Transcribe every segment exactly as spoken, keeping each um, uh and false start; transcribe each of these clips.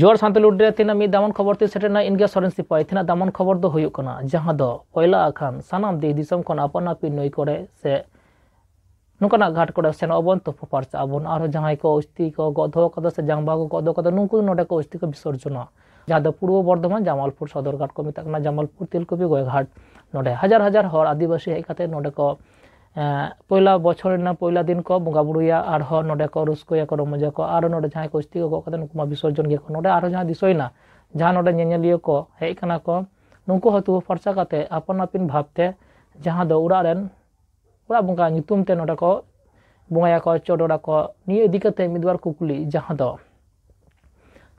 ᱡᱚᱦᱟᱨ ᱥᱟᱱᱛᱟᱲ ᱞᱩᱰᱤ ᱨᱮ ᱛᱮᱦᱮᱧᱟᱜ ᱢᱤᱫ ᱫᱟᱢᱟᱱ ᱠᱷᱚᱵᱚᱨ ᱛᱮ ᱥᱮᱴᱮᱨ ᱮᱱᱟ ᱤᱱᱰᱤᱭᱟ ᱥᱚᱨᱮᱱ ᱥᱤᱯᱟᱹᱦᱤ᱾ ᱛᱮᱦᱮᱧᱟᱜ ᱫᱟᱢᱟᱱ ᱠᱷᱚᱵᱚᱨ ᱫᱚ ᱦᱩᱭᱩᱜ ᱠᱟᱱᱟ, ᱡᱟᱦᱟᱸ ᱫᱚ ᱯᱚᱭᱞᱟ ᱟᱠᱷᱟᱱ ᱥᱟᱱᱟᱢ ᱫᱮᱥ ᱫᱤᱥᱚᱢ ᱠᱷᱚᱱ ᱟᱯᱟᱱ ᱟᱹᱯᱤᱱ ᱱᱟᱹᱭ ᱠᱚᱨᱮ ᱥᱮ ᱱᱚᱝᱠᱟᱱᱟᱜ ᱜᱷᱟᱴ ᱠᱚᱨᱮ ᱥᱮᱱᱚᱜ ᱟᱵᱚᱱ, ᱛᱩᱯᱩ ᱯᱷᱟᱨᱪᱟᱜ ᱟᱵᱚᱱ᱾ ᱟᱨᱦᱚᱸ ᱡᱟᱦᱟᱸᱭ ᱠᱚ ᱚᱥᱛᱷᱤ ᱠᱚ ᱜᱚᱜ ᱫᱚᱦᱚ ᱠᱟᱫᱟ ᱥᱮ ᱡᱟᱝ ᱵᱟᱦᱟ ᱠᱚ ᱜᱚᱜ ᱫᱚᱦᱚ ᱠᱟᱫᱟ, ᱱᱩᱠᱩ ᱱᱚᱰᱮ ᱠᱚ ᱚᱥᱛᱷᱤ ᱠᱚ ᱵᱤᱥᱚᱨᱡᱚᱱᱟ, ᱡᱟᱦᱟᱸ ᱫᱚ ᱯᱩᱨᱵᱚ ᱵᱚᱨᱫᱷᱚᱢᱟᱱ ᱡᱟᱢᱟᱞᱯᱩᱨ ᱥᱚᱫᱚᱨ ᱜᱷᱟᱴ ᱠᱚ ᱢᱮᱛᱟᱜ ᱠᱟᱱᱟ, ᱡᱟᱢᱟᱞᱯᱩᱨ ᱛᱮᱞᱠᱩᱯᱤ ᱜᱚᱭ ᱜᱷᱟᱴ᱾ ᱱᱚᱰᱮ ᱦᱟᱡᱟᱨ ᱦᱟᱡᱟᱨ ᱦᱚᱲ ᱟᱹᱫᱤᱵᱟᱹᱥᱤ ᱦᱮᱡ ᱠᱟᱛᱮ ᱱᱚᱰᱮ ᱠᱚ, ᱮᱸ, ᱯᱚᱭᱞᱟ ᱵᱚᱪᱷᱚᱨ ᱨᱮᱱᱟᱜ ᱯᱚᱭᱞᱟ ᱫᱤᱱ ᱠᱚ ᱵᱚᱸᱜᱟ ᱵᱩᱨᱩᱭᱟ, ᱟᱨᱦᱚᱸ ᱱᱚᱰᱮ ᱠᱚ ᱨᱟᱹᱥᱠᱟᱹᱭᱟᱠᱚ, ᱨᱚᱢᱚᱡᱟᱠᱚ, ᱟᱨ ᱱᱚᱰᱮ ᱡᱟᱦᱟᱸᱭ ᱠᱚ ᱚᱥᱛᱷᱤ ᱠᱚ ᱜᱚᱜ ᱠᱟᱫᱟ ᱱᱩᱠᱩ ᱢᱟ ᱵᱤᱥᱚᱨᱡᱚᱱ ᱜᱮᱭᱟ ᱠᱚ᱾ ᱱᱚᱰᱮ ᱟᱨᱦᱚᱸ ᱡᱟᱦᱟᱸ ᱫᱤᱥᱟᱹᱭᱮᱱᱟ, ᱡᱟᱦᱟᱸ ᱱᱚᱰᱮ ᱧᱮᱧᱮᱞᱤᱭᱟᱹ ᱠᱚ ᱦᱮᱡ ᱠᱟᱱᱟ ᱠᱚ, ᱱᱩᱠᱩ ᱦᱚᱸ ᱛᱩᱯᱩ ᱯᱷᱟᱨᱪᱟ ᱠᱟᱛᱮ ᱟᱯᱟᱱ ᱟᱹᱯᱤᱱ ᱵᱷᱟᱵᱽ ᱛᱮ ᱡᱟᱦᱟᱸ ᱫᱚ ᱚᱲᱟᱜ ᱨᱮᱱ ᱚᱲᱟᱜ ᱵᱚᱸᱜᱟ ᱧᱩᱛᱩᱢ ᱛᱮ ᱱᱚᱰᱮ ᱠᱚ ᱵᱚᱸᱜᱟᱭᱟᱠᱚ, ᱪᱚᱰᱚᱨᱟᱠᱚ᱾ ᱱᱤᱭᱟᱹ ᱤᱫᱤ ᱠᱟᱛᱮ ᱢᱤᱫ ᱵᱟᱨ ᱠᱩᱠᱞᱤ ᱡᱟᱦᱟᱸ ᱫᱚ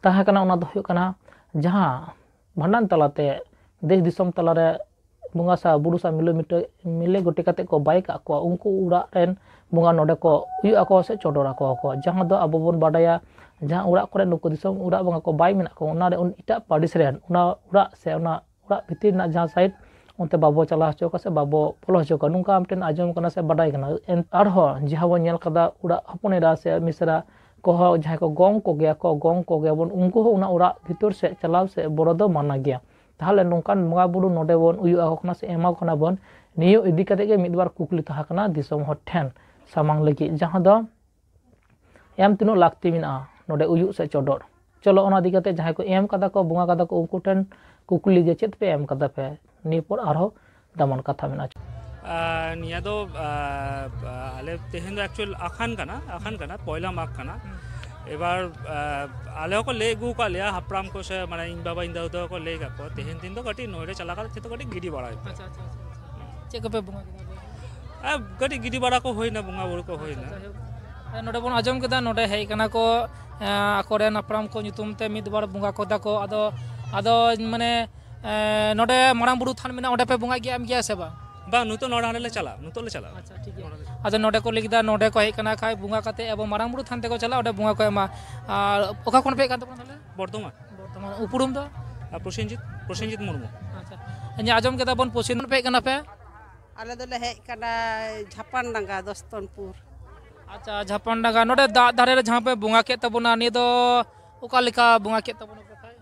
ᱛᱟᱦᱮᱸ ᱠᱟᱱᱟ, ᱚᱱᱟ ᱫᱚ ᱦᱩᱭᱩᱜ ᱠᱟᱱᱟ, ᱡᱟᱦᱟᱸ ᱵᱷᱟᱸᱰᱟᱱ ᱛᱟᱞᱟᱛᱮ ᱫᱮᱥ ᱫᱤᱥᱚᱢ ᱛᱟᱞᱟᱨᱮ ᱵᱚᱸᱜᱟ ᱥᱟᱶ ᱵᱩᱨᱩ ᱥᱟᱶ ᱢᱤᱞᱟᱹ ᱢᱤᱴᱟᱹ-, ᱢᱤᱞᱮ ᱜᱚᱴᱮ ᱠᱟᱛᱮ ᱠᱚ ᱵᱟᱭ ᱠᱟᱜ ᱠᱚᱣᱟ, ᱩᱱᱠᱩ ᱚᱲᱟᱜ ᱨᱮᱱ ᱵᱚᱸᱜᱟ ᱱᱚᱰᱮ ᱠᱚ ᱩᱭᱩᱜ ᱟᱠᱚᱣᱟ ᱥᱮ ᱪᱚᱰᱚᱨ ᱟᱠᱚᱣᱟ ᱠᱚ᱾ ᱡᱟᱦᱟᱸ ᱫᱚ ᱟᱵᱚ ᱵᱚᱱ ᱵᱟᱰᱟᱭᱟ, ᱡᱟᱦᱟᱸ ᱚᱲᱟᱜ ᱠᱚᱨᱮ ᱱᱩᱠᱩ ᱫᱤᱥᱚᱢ ᱚᱲᱟᱜ ᱵᱚᱸᱜᱟ ᱠᱚ ᱵᱟᱭ ᱢᱮᱱᱟᱜ ᱠᱚᱣᱟ, ᱚᱱᱟ ᱨᱮ ᱩᱱ ᱮᱴᱟᱜ ᱯᱟᱹᱨᱤᱥ ᱨᱮᱱ ᱚᱱᱟ ᱚᱲᱟᱜ ᱥᱮ ᱚᱱᱟ ᱚᱲᱟᱜ ᱵᱷᱤᱛᱤᱨ ᱨᱮᱱᱟᱜ ᱡᱟᱦᱟᱸ ᱥᱟᱭᱤᱰ, ᱚᱱᱛᱮ ᱵᱟᱵᱚ ᱪᱟᱞᱟᱣ ᱦᱚᱪᱚ ᱠᱚᱣᱟ ᱥᱮ ᱵᱟᱵᱚ ᱵᱚᱞᱚ ᱦᱚᱪᱚ ᱠᱚᱣᱟ, ᱱᱚᱝᱠᱟ ᱢᱤᱫᱴᱮᱱ ᱟᱸᱡᱚᱢ ᱠᱟᱱᱟ ᱥᱮ ᱵᱟᱰᱟᱭ ᱠᱟᱱᱟ᱾ ᱮᱱ-, ᱟᱨᱦᱚᱸ ᱡᱟᱦᱟᱸ ᱵᱚᱱ ᱧᱮᱞ ᱠᱟᱫᱟ, ᱚᱲᱟᱜ ᱦᱚᱯᱚᱱ ᱮᱨᱟ ᱥᱮ ᱢᱤᱥᱨᱟ ᱠᱚᱦᱚᱸ ᱡᱟᱦᱟᱸᱭ ᱠᱚ ᱜᱚᱝ ᱠᱚᱜᱮᱭᱟ ᱠᱚ, ᱜᱚᱝ ᱠᱚᱜᱮᱭᱟᱵᱚᱱ, ᱩᱱᱠᱩ ᱦᱚᱸ ᱚᱱᱟ ᱚᱲᱟᱜ ᱵᱷᱤᱛᱤᱨ ᱥᱮᱫ ᱪᱟᱞᱟᱣ ᱥᱮ ᱵᱚᱞᱚ ᱫᱚ ᱢᱟᱱᱟ ᱜᱮᱭᱟ᱾ ᱛᱟᱦᱚᱞᱮ ᱱᱚᱝᱠᱟᱱ ᱵᱚᱸᱜᱟ ᱵᱩᱨᱩ ᱱᱚᱰᱮ ᱵᱚᱱ ᱩᱭᱩᱜ ᱟᱠᱚ ᱠᱟᱱᱟ ᱥᱮ ᱮᱢᱟ ᱠᱚ ᱠᱟᱱᱟ ᱵᱚᱱ, ᱱᱤᱭᱟᱹ ᱤᱫᱤ ᱠᱟᱛᱮ ᱜᱮ ᱢᱤᱫ ᱵᱟᱨ ᱠᱩᱠᱞᱤ ᱛᱟᱦᱮᱸ ᱠᱟᱱᱟ ᱫᱤᱥᱚᱢ ᱦᱚᱲ ᱴᱷᱮᱱ ᱥᱟᱢᱟᱝ ᱞᱟᱹᱜᱤᱫ, ᱡᱟᱦᱟᱸ ᱫᱚ ᱮᱢ ᱛᱤᱱᱟᱹᱜ ᱞᱟᱹᱠᱛᱤ ᱢᱮᱱᱟᱜᱼᱟ ᱱᱚᱰᱮ ᱩᱭᱩᱜ ᱥᱮ ᱪᱚᱰᱚᱨ? ᱪᱚᱞᱚ, ᱚᱱᱟ ᱤᱫᱤ ᱠᱟᱛᱮ ᱡᱟᱦᱟᱸᱭ ᱠᱚ ᱮᱢ ᱠᱟᱫᱟ ᱠᱚ, ᱵᱚᱸᱜᱟ ᱠᱟᱫᱟ ᱠᱚ, ᱩᱱᱠᱩ ᱴᱷᱮᱱ ᱠᱩᱠᱞᱤ ᱡᱮ ᱪᱮᱫ ᱯᱮ ᱮᱢ ᱠᱟᱫᱟ ᱯᱮ? ᱱᱤᱭᱟᱹ ᱯᱚᱨ ᱟᱨᱦᱚᱸ ᱫᱟᱢᱟᱱ ᱠᱟᱛᱷᱟ ᱢᱮᱱᱟᱜᱼᱟ᱾ ᱟᱨ ᱱᱤᱭᱟᱹ ᱫᱚ, ᱟᱨ, ᱟᱞᱮ ᱛᱮᱦᱮᱧ ᱫᱚ actual ᱟᱠᱷᱟᱱ ᱠᱟᱱᱟ, ᱟᱠᱷᱟᱱ ᱠᱟᱱᱟ, ᱯᱚᱭᱞᱟ ᱢᱟᱜᱽ ᱠᱟᱱᱟ᱾ ᱮᱵᱟᱨ, ᱟᱨ, ᱟᱞᱮ ᱦᱚᱸᱠᱚ ᱞᱟᱹᱭ ᱟᱹᱜᱩ ᱟᱠᱟᱫ ᱞᱮᱭᱟ, ᱦᱟᱯᱲᱟᱢ ᱠᱚ ᱥᱮ, ᱢᱟᱱᱮ, ᱤᱧ ᱵᱟᱵᱟ, ᱤᱧ ᱫᱟᱫᱩ ᱛᱟᱠᱚ ᱠᱚ ᱞᱟᱹᱭ ᱟᱠᱟᱫ ᱠᱚᱣᱟ, ᱛᱮᱦᱮᱧ ᱫᱤᱱ ᱫᱚ ᱠᱟᱹᱴᱤᱡ ᱱᱚᱰᱮ ᱪᱟᱞᱟᱣ ᱠᱟᱛᱮ ᱡᱚᱛᱚ ᱠᱟᱹᱴᱤᱡ ᱜᱤᱰᱤ ᱵᱟᱲᱟᱭ ᱯᱮ᱾ ᱟᱪᱪᱷᱟ, ᱟᱪᱪᱷᱟ, ᱟᱪᱪᱷᱟ, ᱟᱪᱪᱷᱟ᱾ ᱪᱮᱫ ᱠᱚᱯᱮ ᱵᱚᱸᱜᱟ ᱠᱮᱫᱟ? ᱟᱨ ᱠᱟᱹᱴᱤᱡ ᱜᱤᱰᱤ ᱵᱟᱲᱟ ᱠᱚ ᱦᱩᱭᱱᱟ, ᱵᱚᱸᱜᱟ ᱵᱩᱨᱩ ᱠᱚ ᱦᱩᱭᱱᱟ᱾ ᱟᱪᱪᱷᱟ, ᱡᱟᱭᱦᱳᱠ᱾ ᱟᱨ ᱱᱚᱰᱮ ᱵᱚᱱ ᱟᱸᱡᱚᱢ ᱠᱮᱫᱟ, ᱱᱚᱰᱮ ᱦᱮᱡ ᱠᱟᱱᱟ ᱠᱚ, ᱮᱸ, ᱟᱠᱚᱨᱮᱱ ᱦᱟᱯᱲᱟᱢ ᱠᱚ ᱧᱩᱛᱩᱢ ᱛᱮ ᱢᱤᱫ ᱵᱟᱨ ᱵᱚᱸᱜᱟ ᱠᱚ ᱛᱟᱠᱚ᱾ ᱟᱫᱚ, ᱟᱫᱚ, ᱢᱟᱱᱮ, ᱮᱸ, ᱱᱚᱰᱮ ᱢᱟᱨᱟᱝ ᱵᱩᱨᱩ ᱛᱷᱟᱱ ᱢᱮᱱᱟᱜᱼᱟ, ᱚᱸᱰᱮ ᱯᱮ ᱵᱚᱸᱜᱟᱜ ᱜᱮᱭᱟ, ᱮᱢ ᱜᱮᱭᱟ ᱥᱮ ᱵᱟᱝ? ᱵᱟᱝ, ᱱᱤᱛᱚᱜ ᱱᱚᱰᱮ ᱦᱟᱸᱰᱮ ᱞᱮ ᱪᱟᱞᱟᱜᱼᱟ, ᱱᱤᱛᱚᱜ ᱞᱮ ᱪᱟᱞᱟᱜᱼᱟ᱾ ᱟᱪᱪᱷᱟ, ᱴᱷᱤᱠ ᱜᱮᱭᱟ᱾ ᱟᱫᱚ ᱱᱚᱰᱮ ᱠᱚ ᱞᱟᱹᱭ ᱠᱮᱫᱟ, ᱱᱚᱰᱮ ᱠᱚ ᱦᱮᱡ ᱠᱟᱱᱟ ᱠᱷᱟᱡ ᱵᱚᱸᱜᱟ ᱠᱟᱛᱮ ᱟᱵᱚ ᱢᱟᱨᱟᱝ ᱵᱩᱨᱩ ᱛᱷᱟᱱ ᱛᱮᱠᱚ ᱪᱟᱞᱟᱜᱼᱟ, ᱚᱸᱰᱮ ᱵᱚᱸᱜᱟ ᱠᱚ ᱮᱢᱟ᱾ ᱟᱨ ᱚᱠᱟ ᱠᱷᱚᱱ ᱯᱮ ᱦᱮᱡ ᱠᱟᱱ ᱛᱟᱵᱚᱱᱟ ᱛᱟᱦᱞᱮ? ᱵᱚᱨᱫᱷᱚᱢᱟᱱ᱾ ᱵᱚᱨᱫᱷᱚᱢᱟᱱ᱾ ᱩᱯᱨᱩᱢ ᱫᱚ? ᱟᱨ ᱯᱨᱚᱥᱮᱱᱡᱤᱛ, ᱯᱨᱚᱥᱮᱱᱡᱤᱛ ᱢᱩᱨᱢᱩ᱾ ᱟᱪᱪᱷᱟ᱾ ᱤᱧ ᱟᱸᱡᱚᱢ ᱠᱮᱫᱟ ᱵᱚᱱ ᱯᱚᱥᱪᱤᱢ ᱯᱮ ᱦᱮᱡ ᱠᱟᱱᱟ ᱯᱮ? ᱟᱞᱮ ᱫᱚᱞᱮ ᱦᱮᱡ ᱠᱟᱱᱟ ᱡᱷᱟᱯᱟᱱ ᱰᱟᱸᱜᱟ, ᱫᱚᱥᱛᱚᱱᱯᱩᱨ᱾ ᱟᱪᱪᱷᱟ, ᱡᱷᱟᱯᱟᱱ ᱰᱟᱸᱜᱟ᱾ ᱱᱚᱰᱮ ᱫᱟᱜ ᱫᱷᱟᱨᱮ ᱨᱮ ᱡᱟᱦᱟᱸ ᱯᱮ ᱵᱚᱸᱜᱟ ᱠᱮᱫ ᱛᱟᱵᱚᱱᱟ, ᱱᱤᱭᱟᱹ ᱫᱚ ᱚᱠᱟ ᱞᱮᱠᱟ ᱵᱚᱸᱜᱟ ᱠᱮᱫ ᱛᱟᱵᱚᱱᱟ ᱯᱮ ᱠᱷᱟᱡ?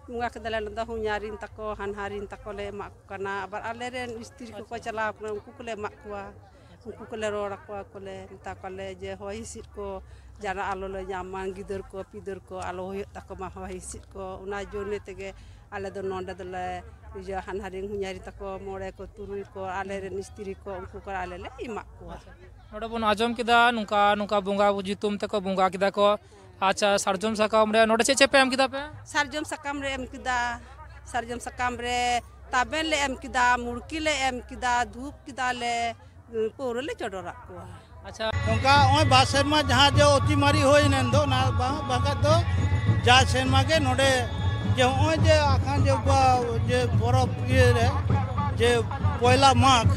ᱵᱚᱸᱜᱟ ᱠᱮᱫᱟᱞᱮ, ᱟᱞᱮ ᱫᱚ ᱦᱚᱧᱦᱟᱨᱤᱧ ᱛᱟᱠᱚ, ᱦᱟᱱᱦᱟᱨᱤᱧ ᱛᱟᱠᱚ ᱞᱮ ᱮᱢᱟᱜ ᱠᱚ ᱠᱟᱱᱟ᱾ ᱟᱵᱟᱨ ᱟᱞᱮᱨᱮᱱ ᱢᱤᱥᱛᱨᱤ ᱠᱚᱠᱚ ᱟᱪᱪᱷᱟ᱾ ᱪᱟᱞᱟᱣ ᱠᱟᱱᱟ, ᱩᱱᱠᱩ ᱠᱚᱞᱮ ᱮᱢᱟᱜ ᱠᱚᱣᱟ᱾ ᱩᱱᱠᱩ ᱠᱚᱞᱮ ᱨᱚᱲ ᱟᱠᱚᱣᱟ, ᱠᱚᱞᱮ ᱢᱮᱛᱟ ᱠᱚᱣᱟᱞᱮ ᱡᱮ ᱦᱚᱭ ᱦᱤᱸᱥᱤᱫ ᱠᱚ ᱡᱟᱦᱟᱱᱟᱜ ᱟᱞᱚ ᱞᱮ ᱧᱟᱢ ᱢᱟ, ᱜᱤᱫᱟᱹᱨ ᱠᱚ ᱯᱤᱫᱟᱹᱨ ᱠᱚ ᱟᱞᱚ ᱦᱩᱭᱩᱜ ᱛᱟᱠᱚ ᱢᱟ ᱦᱚᱭ ᱦᱤᱸᱥᱤᱫ ᱠᱚ᱾ ᱚᱱᱟ ᱡᱚᱱᱱᱮ ᱛᱮᱜᱮ ᱟᱞᱮ ᱫᱚ ᱱᱚᱰᱮ ᱫᱚᱞᱮ ᱤᱭᱟᱹ ᱦᱟᱱᱦᱟᱨᱤᱧ ᱦᱚᱧᱦᱟᱨᱤᱧ ᱛᱟᱠᱚ ᱢᱚᱬᱮ ᱠᱚ ᱛᱩᱨᱩᱭ ᱠᱚ ᱟᱞᱮᱨᱮᱱ ᱢᱤᱥᱛᱨᱤ ᱠᱚ ᱩᱱᱠᱩ ᱠᱚ ᱟᱞᱮ ᱞᱮ ᱮᱢᱟᱜ ᱠᱚᱣᱟ᱾ ᱱᱚᱰᱮ ᱵᱚᱱ ᱟᱸᱡᱚᱢ ᱠᱮᱫᱟ ᱱᱚᱝᱠᱟ ᱱᱚᱝᱠᱟ ᱵᱚᱸᱜᱟ ᱧᱩᱛᱩᱢ ᱛᱮᱠᱚ ᱵᱚᱸᱜᱟ ᱠᱮᱫᱟ ᱠᱚ᱾ ᱟᱪᱪᱷᱟ, ᱥᱟᱨᱡᱚᱢ ᱥᱟᱠᱟᱢ ᱨᱮ ᱱᱚᱰᱮ ᱪᱮᱫ ᱪᱮᱫ ᱯᱮ ᱮᱢ ᱠᱮᱫᱟ ᱯᱮ? ᱥᱟᱨᱡᱚᱢ ᱥᱟᱠᱟᱢ ᱨᱮ ᱮᱢ ᱠᱮᱫᱟ, ᱥᱟᱨᱡᱚᱢ ᱥᱟᱠᱟᱢ ᱨᱮ ᱛᱟᱵᱮᱱ ᱞᱮ ᱮᱢ ᱠᱮᱫᱟ, ᱢᱩᱲᱠᱤ ᱞᱮ ᱮᱢ ᱠᱮᱫᱟ, ᱫᱷᱩᱯ ᱠᱮᱫᱟᱞᱮ, ᱯᱟᱹᱣᱨᱟᱹ ᱞᱮ ᱪᱚᱰᱚᱨᱟᱜ ᱠᱚᱣᱟ᱾ ᱟᱪᱪᱷᱟ᱾ ᱱᱚᱝᱠᱟ ᱱᱚᱜᱼᱚᱭ ᱵᱟᱨ ᱥᱮᱨᱢᱟ ᱡᱟᱦᱟᱸ ᱡᱮ ᱚᱛᱤ ᱢᱟᱨᱤ ᱦᱩᱭ ᱮᱱ ᱫᱚ, ᱚᱱᱟ ᱵᱟᱝ, ᱵᱟᱝᱠᱷᱟᱱ ᱫᱚ ᱡᱟ ᱥᱮᱨᱢᱟ ᱜᱮ ᱱᱚᱰᱮ ᱡᱮ ᱱᱚᱜᱼᱚᱭ ᱡᱮ ᱟᱠᱷᱟᱱ ᱡᱮ ᱵᱟ-, ᱡᱮ ᱯᱚᱨᱚᱵᱽ ᱤᱭᱟᱹ ᱨᱮ ᱡᱮ ᱯᱚᱭᱞᱟ ᱢᱟᱜᱽ,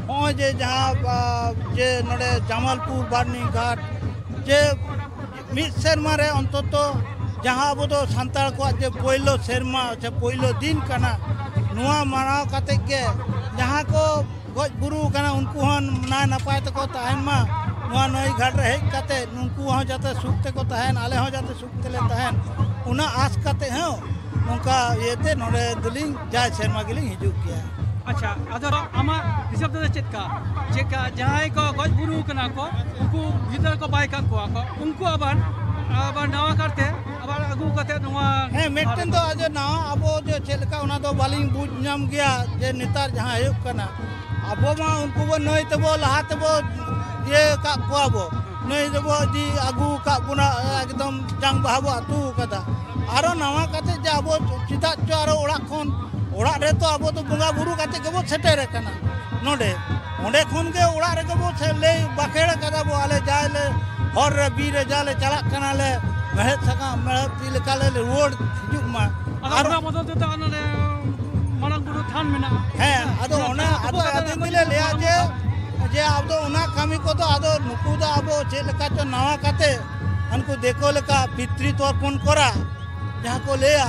ᱱᱚᱜᱼᱚᱭ ᱡᱮ ᱡᱟᱦᱟᱸ, ᱟ, ᱡᱮ ᱱᱚᱰᱮ ᱡᱟᱢᱟᱞᱯᱩᱨ ᱵᱟᱨᱱᱤ ᱜᱷᱟᱴ ᱡᱮ ᱢᱤᱫ ᱥᱮᱨᱢᱟ ᱨᱮ ᱚᱱᱛᱚᱛᱚ ᱡᱟᱦᱟᱸ ᱟᱵᱚ ᱫᱚ ᱥᱟᱱᱛᱟᱲ ᱠᱚᱣᱟᱜ ᱡᱮ ᱯᱳᱭᱞᱳ ᱥᱮᱨᱢᱟ ᱥᱮ ᱯᱳᱭᱞᱳ ᱫᱤᱱ ᱠᱟᱱᱟ, ᱱᱚᱣᱟ ᱢᱟᱱᱟᱣ ᱠᱟᱛᱮ ᱜᱮ ᱡᱟᱦᱟᱸ ᱠᱚ ᱜᱚᱡ ᱵᱩᱨᱩ ᱠᱟᱱᱟ ᱩᱱᱠᱩ ᱦᱚᱸ ᱱᱟᱭ ᱱᱟᱯᱟᱭ ᱛᱮᱠᱚ ᱛᱟᱦᱮᱱ ᱢᱟ, ᱱᱚᱣᱟ ᱱᱟᱹᱭ ᱜᱷᱟᱴ ᱨᱮ ᱦᱮᱡ ᱠᱟᱛᱮ ᱱᱩᱠᱩ ᱦᱚᱸ ᱡᱟᱛᱮ ᱥᱩᱠ ᱛᱮᱠᱚ ᱛᱟᱦᱮᱱ, ᱟᱞᱮ ᱦᱚᱸ ᱡᱟᱛᱮ ᱥᱩᱠ ᱛᱮᱞᱮ ᱛᱟᱦᱮᱱ, ᱚᱱᱟ ᱟᱸᱥ ᱠᱟᱛᱮ ᱦᱚᱸ ᱱᱚᱝᱠᱟ ᱤᱭᱟᱹᱛᱮ ᱱᱚᱰᱮ ᱫᱚᱞᱤᱧ ᱡᱟᱭ ᱥᱮᱨᱢᱟ ᱜᱮᱞᱤᱧ ᱦᱤᱡᱩᱜ ᱜᱮᱭᱟ᱾ ᱟᱪᱪᱷᱟ, ᱟᱫᱚ ᱟᱢᱟᱜ ᱦᱤᱥᱟᱹᱵ ᱛᱮᱫᱚ ᱪᱮᱫ ᱞᱮᱠᱟ? ᱪᱮᱫ ᱞᱮᱠᱟ ᱡᱟᱦᱟᱸᱭ ᱠᱚ ᱜᱚᱡ ᱵᱩᱨᱩ ᱠᱟᱱᱟ ᱠᱚ, ᱩᱱᱠᱩ ᱜᱤᱫᱽᱨᱟᱹ ᱠᱚ ᱵᱟᱭ ᱠᱟᱜ ᱠᱚᱣᱟ ᱠᱚ, ᱩᱱᱠᱩ ᱟᱵᱟᱨ, ᱟᱵᱟᱨ ᱱᱟᱣᱟ ᱠᱟᱨᱛᱮ ᱟᱵᱟᱨ ᱟᱹᱜᱩ ᱠᱟᱛᱮ ᱱᱚᱣᱟ ᱦᱮᱸ, ᱢᱤᱫᱴᱮᱱ ᱫᱚ ᱟᱡᱚ ᱱᱟᱣᱟ ᱟᱵᱚ ᱡᱮ ᱪᱮᱫ ᱞᱮᱠᱟ ᱚᱱᱟ ᱫᱚ ᱵᱟᱹᱞᱤᱧ ᱵᱩᱡᱽ ᱧᱟᱢ ᱜᱮᱭᱟ ᱡᱮ ᱱᱮᱛᱟᱨ ᱡᱟᱦᱟᱸ ᱦᱩᱭᱩᱜ ᱠᱟᱱᱟ᱾ ᱟᱵᱚ ᱢᱟ ᱩᱱᱠᱩ ᱵᱚ ᱱᱟᱹᱭ ᱛᱮᱵᱚ ᱞᱟᱦᱟ ᱛᱮᱵᱚ ᱤᱭᱟᱹ ᱟᱠᱟᱫ ᱠᱚᱣᱟ ᱵᱚ, ᱱᱟᱹᱭ ᱨᱮᱵᱚ ᱤᱫᱤ ᱟᱹᱜᱩ ᱟᱠᱟᱫ ᱵᱚᱱᱟ, ᱮᱠᱫᱚᱢ ᱡᱟᱝ ᱵᱟᱦᱟ ᱵᱚ ᱟᱹᱛᱩ ᱟᱠᱟᱫᱟ᱾ ᱟᱨᱚ ᱱᱟᱣᱟ ᱠᱟᱛᱮ ᱡᱮ ᱟᱵᱚ ᱪᱮᱫᱟᱜ ᱪᱚ ᱟᱨᱚ ᱚᱲᱟᱜ ᱠᱷᱚᱱ, ᱚᱲᱟᱜ ᱨᱮᱛᱚ ᱟᱵᱚ ᱫᱚ ᱵᱚᱸᱜᱟ ᱵᱩᱨᱩ ᱠᱟᱛᱮ ᱜᱮᱵᱚ ᱥᱮᱴᱮᱨ ᱟᱠᱟᱱᱟ ᱱᱚᱰᱮ᱾ ᱚᱸᱰᱮ ᱠᱷᱚᱱ ᱜᱮ ᱚᱲᱟᱜ ᱨᱮᱜᱮ ᱵᱚ ᱥᱮ-, ᱞᱟᱹᱭ ᱵᱟᱠᱷᱮᱲ ᱟᱠᱟᱫᱟ ᱵᱚ, ᱟᱞᱮ ᱡᱟᱭ ᱞᱮ ᱦᱚᱨ ᱨᱮ ᱵᱤᱨ ᱨᱮ ᱡᱟ ᱞᱮ ᱪᱟᱞᱟᱜ ᱠᱟᱱᱟ ᱞᱮ, ᱢᱮᱲᱦᱮᱫ ᱥᱟᱠᱟᱢ ᱢᱮᱲᱦᱮᱫ ᱛᱤ ᱞᱮᱠᱟ ᱞᱮ ᱨᱩᱣᱟᱹᱲ ᱦᱤᱡᱩᱜ ᱢᱟ᱾ ᱟᱫᱚ ᱟᱨ ᱚᱱᱟ ᱵᱚᱫᱚᱞ ᱛᱮᱫᱚ ᱟᱨ ᱱᱚᱰᱮ ᱢᱟᱨᱟᱝ ᱵᱩᱨᱩ ᱛᱷᱟᱱ ᱢᱮᱱᱟᱜᱼᱟ᱾ ᱦᱮᱸ, ᱟᱫᱚ ᱚᱱᱟ ᱚᱱᱟ ᱟᱵᱚ ᱟᱹᱫᱤᱢ ᱫᱤᱱ ᱞᱮ ᱞᱟᱹᱭᱟ ᱡᱮ, ᱡᱮ ᱟᱵᱚ ᱫᱚ ᱚᱱᱟ ᱠᱟᱹᱢᱤ ᱠᱚᱫᱚ ᱟᱫᱚ ᱱᱩᱠᱩ ᱫᱚ ᱟᱵᱚ ᱪᱮᱫ ᱞᱮᱠᱟ ᱪᱚ ᱱᱟᱣᱟ ᱠᱟᱛᱮ ᱦᱟᱱᱠᱩ ᱫᱤᱠᱩ ᱞᱮᱠᱟ ᱯᱤᱛᱨᱤ ᱛᱚᱨᱯᱚᱱ ᱠᱚᱨᱟ, ᱡᱟᱦᱟᱸ ᱠᱚ ᱞᱟᱹᱭᱟ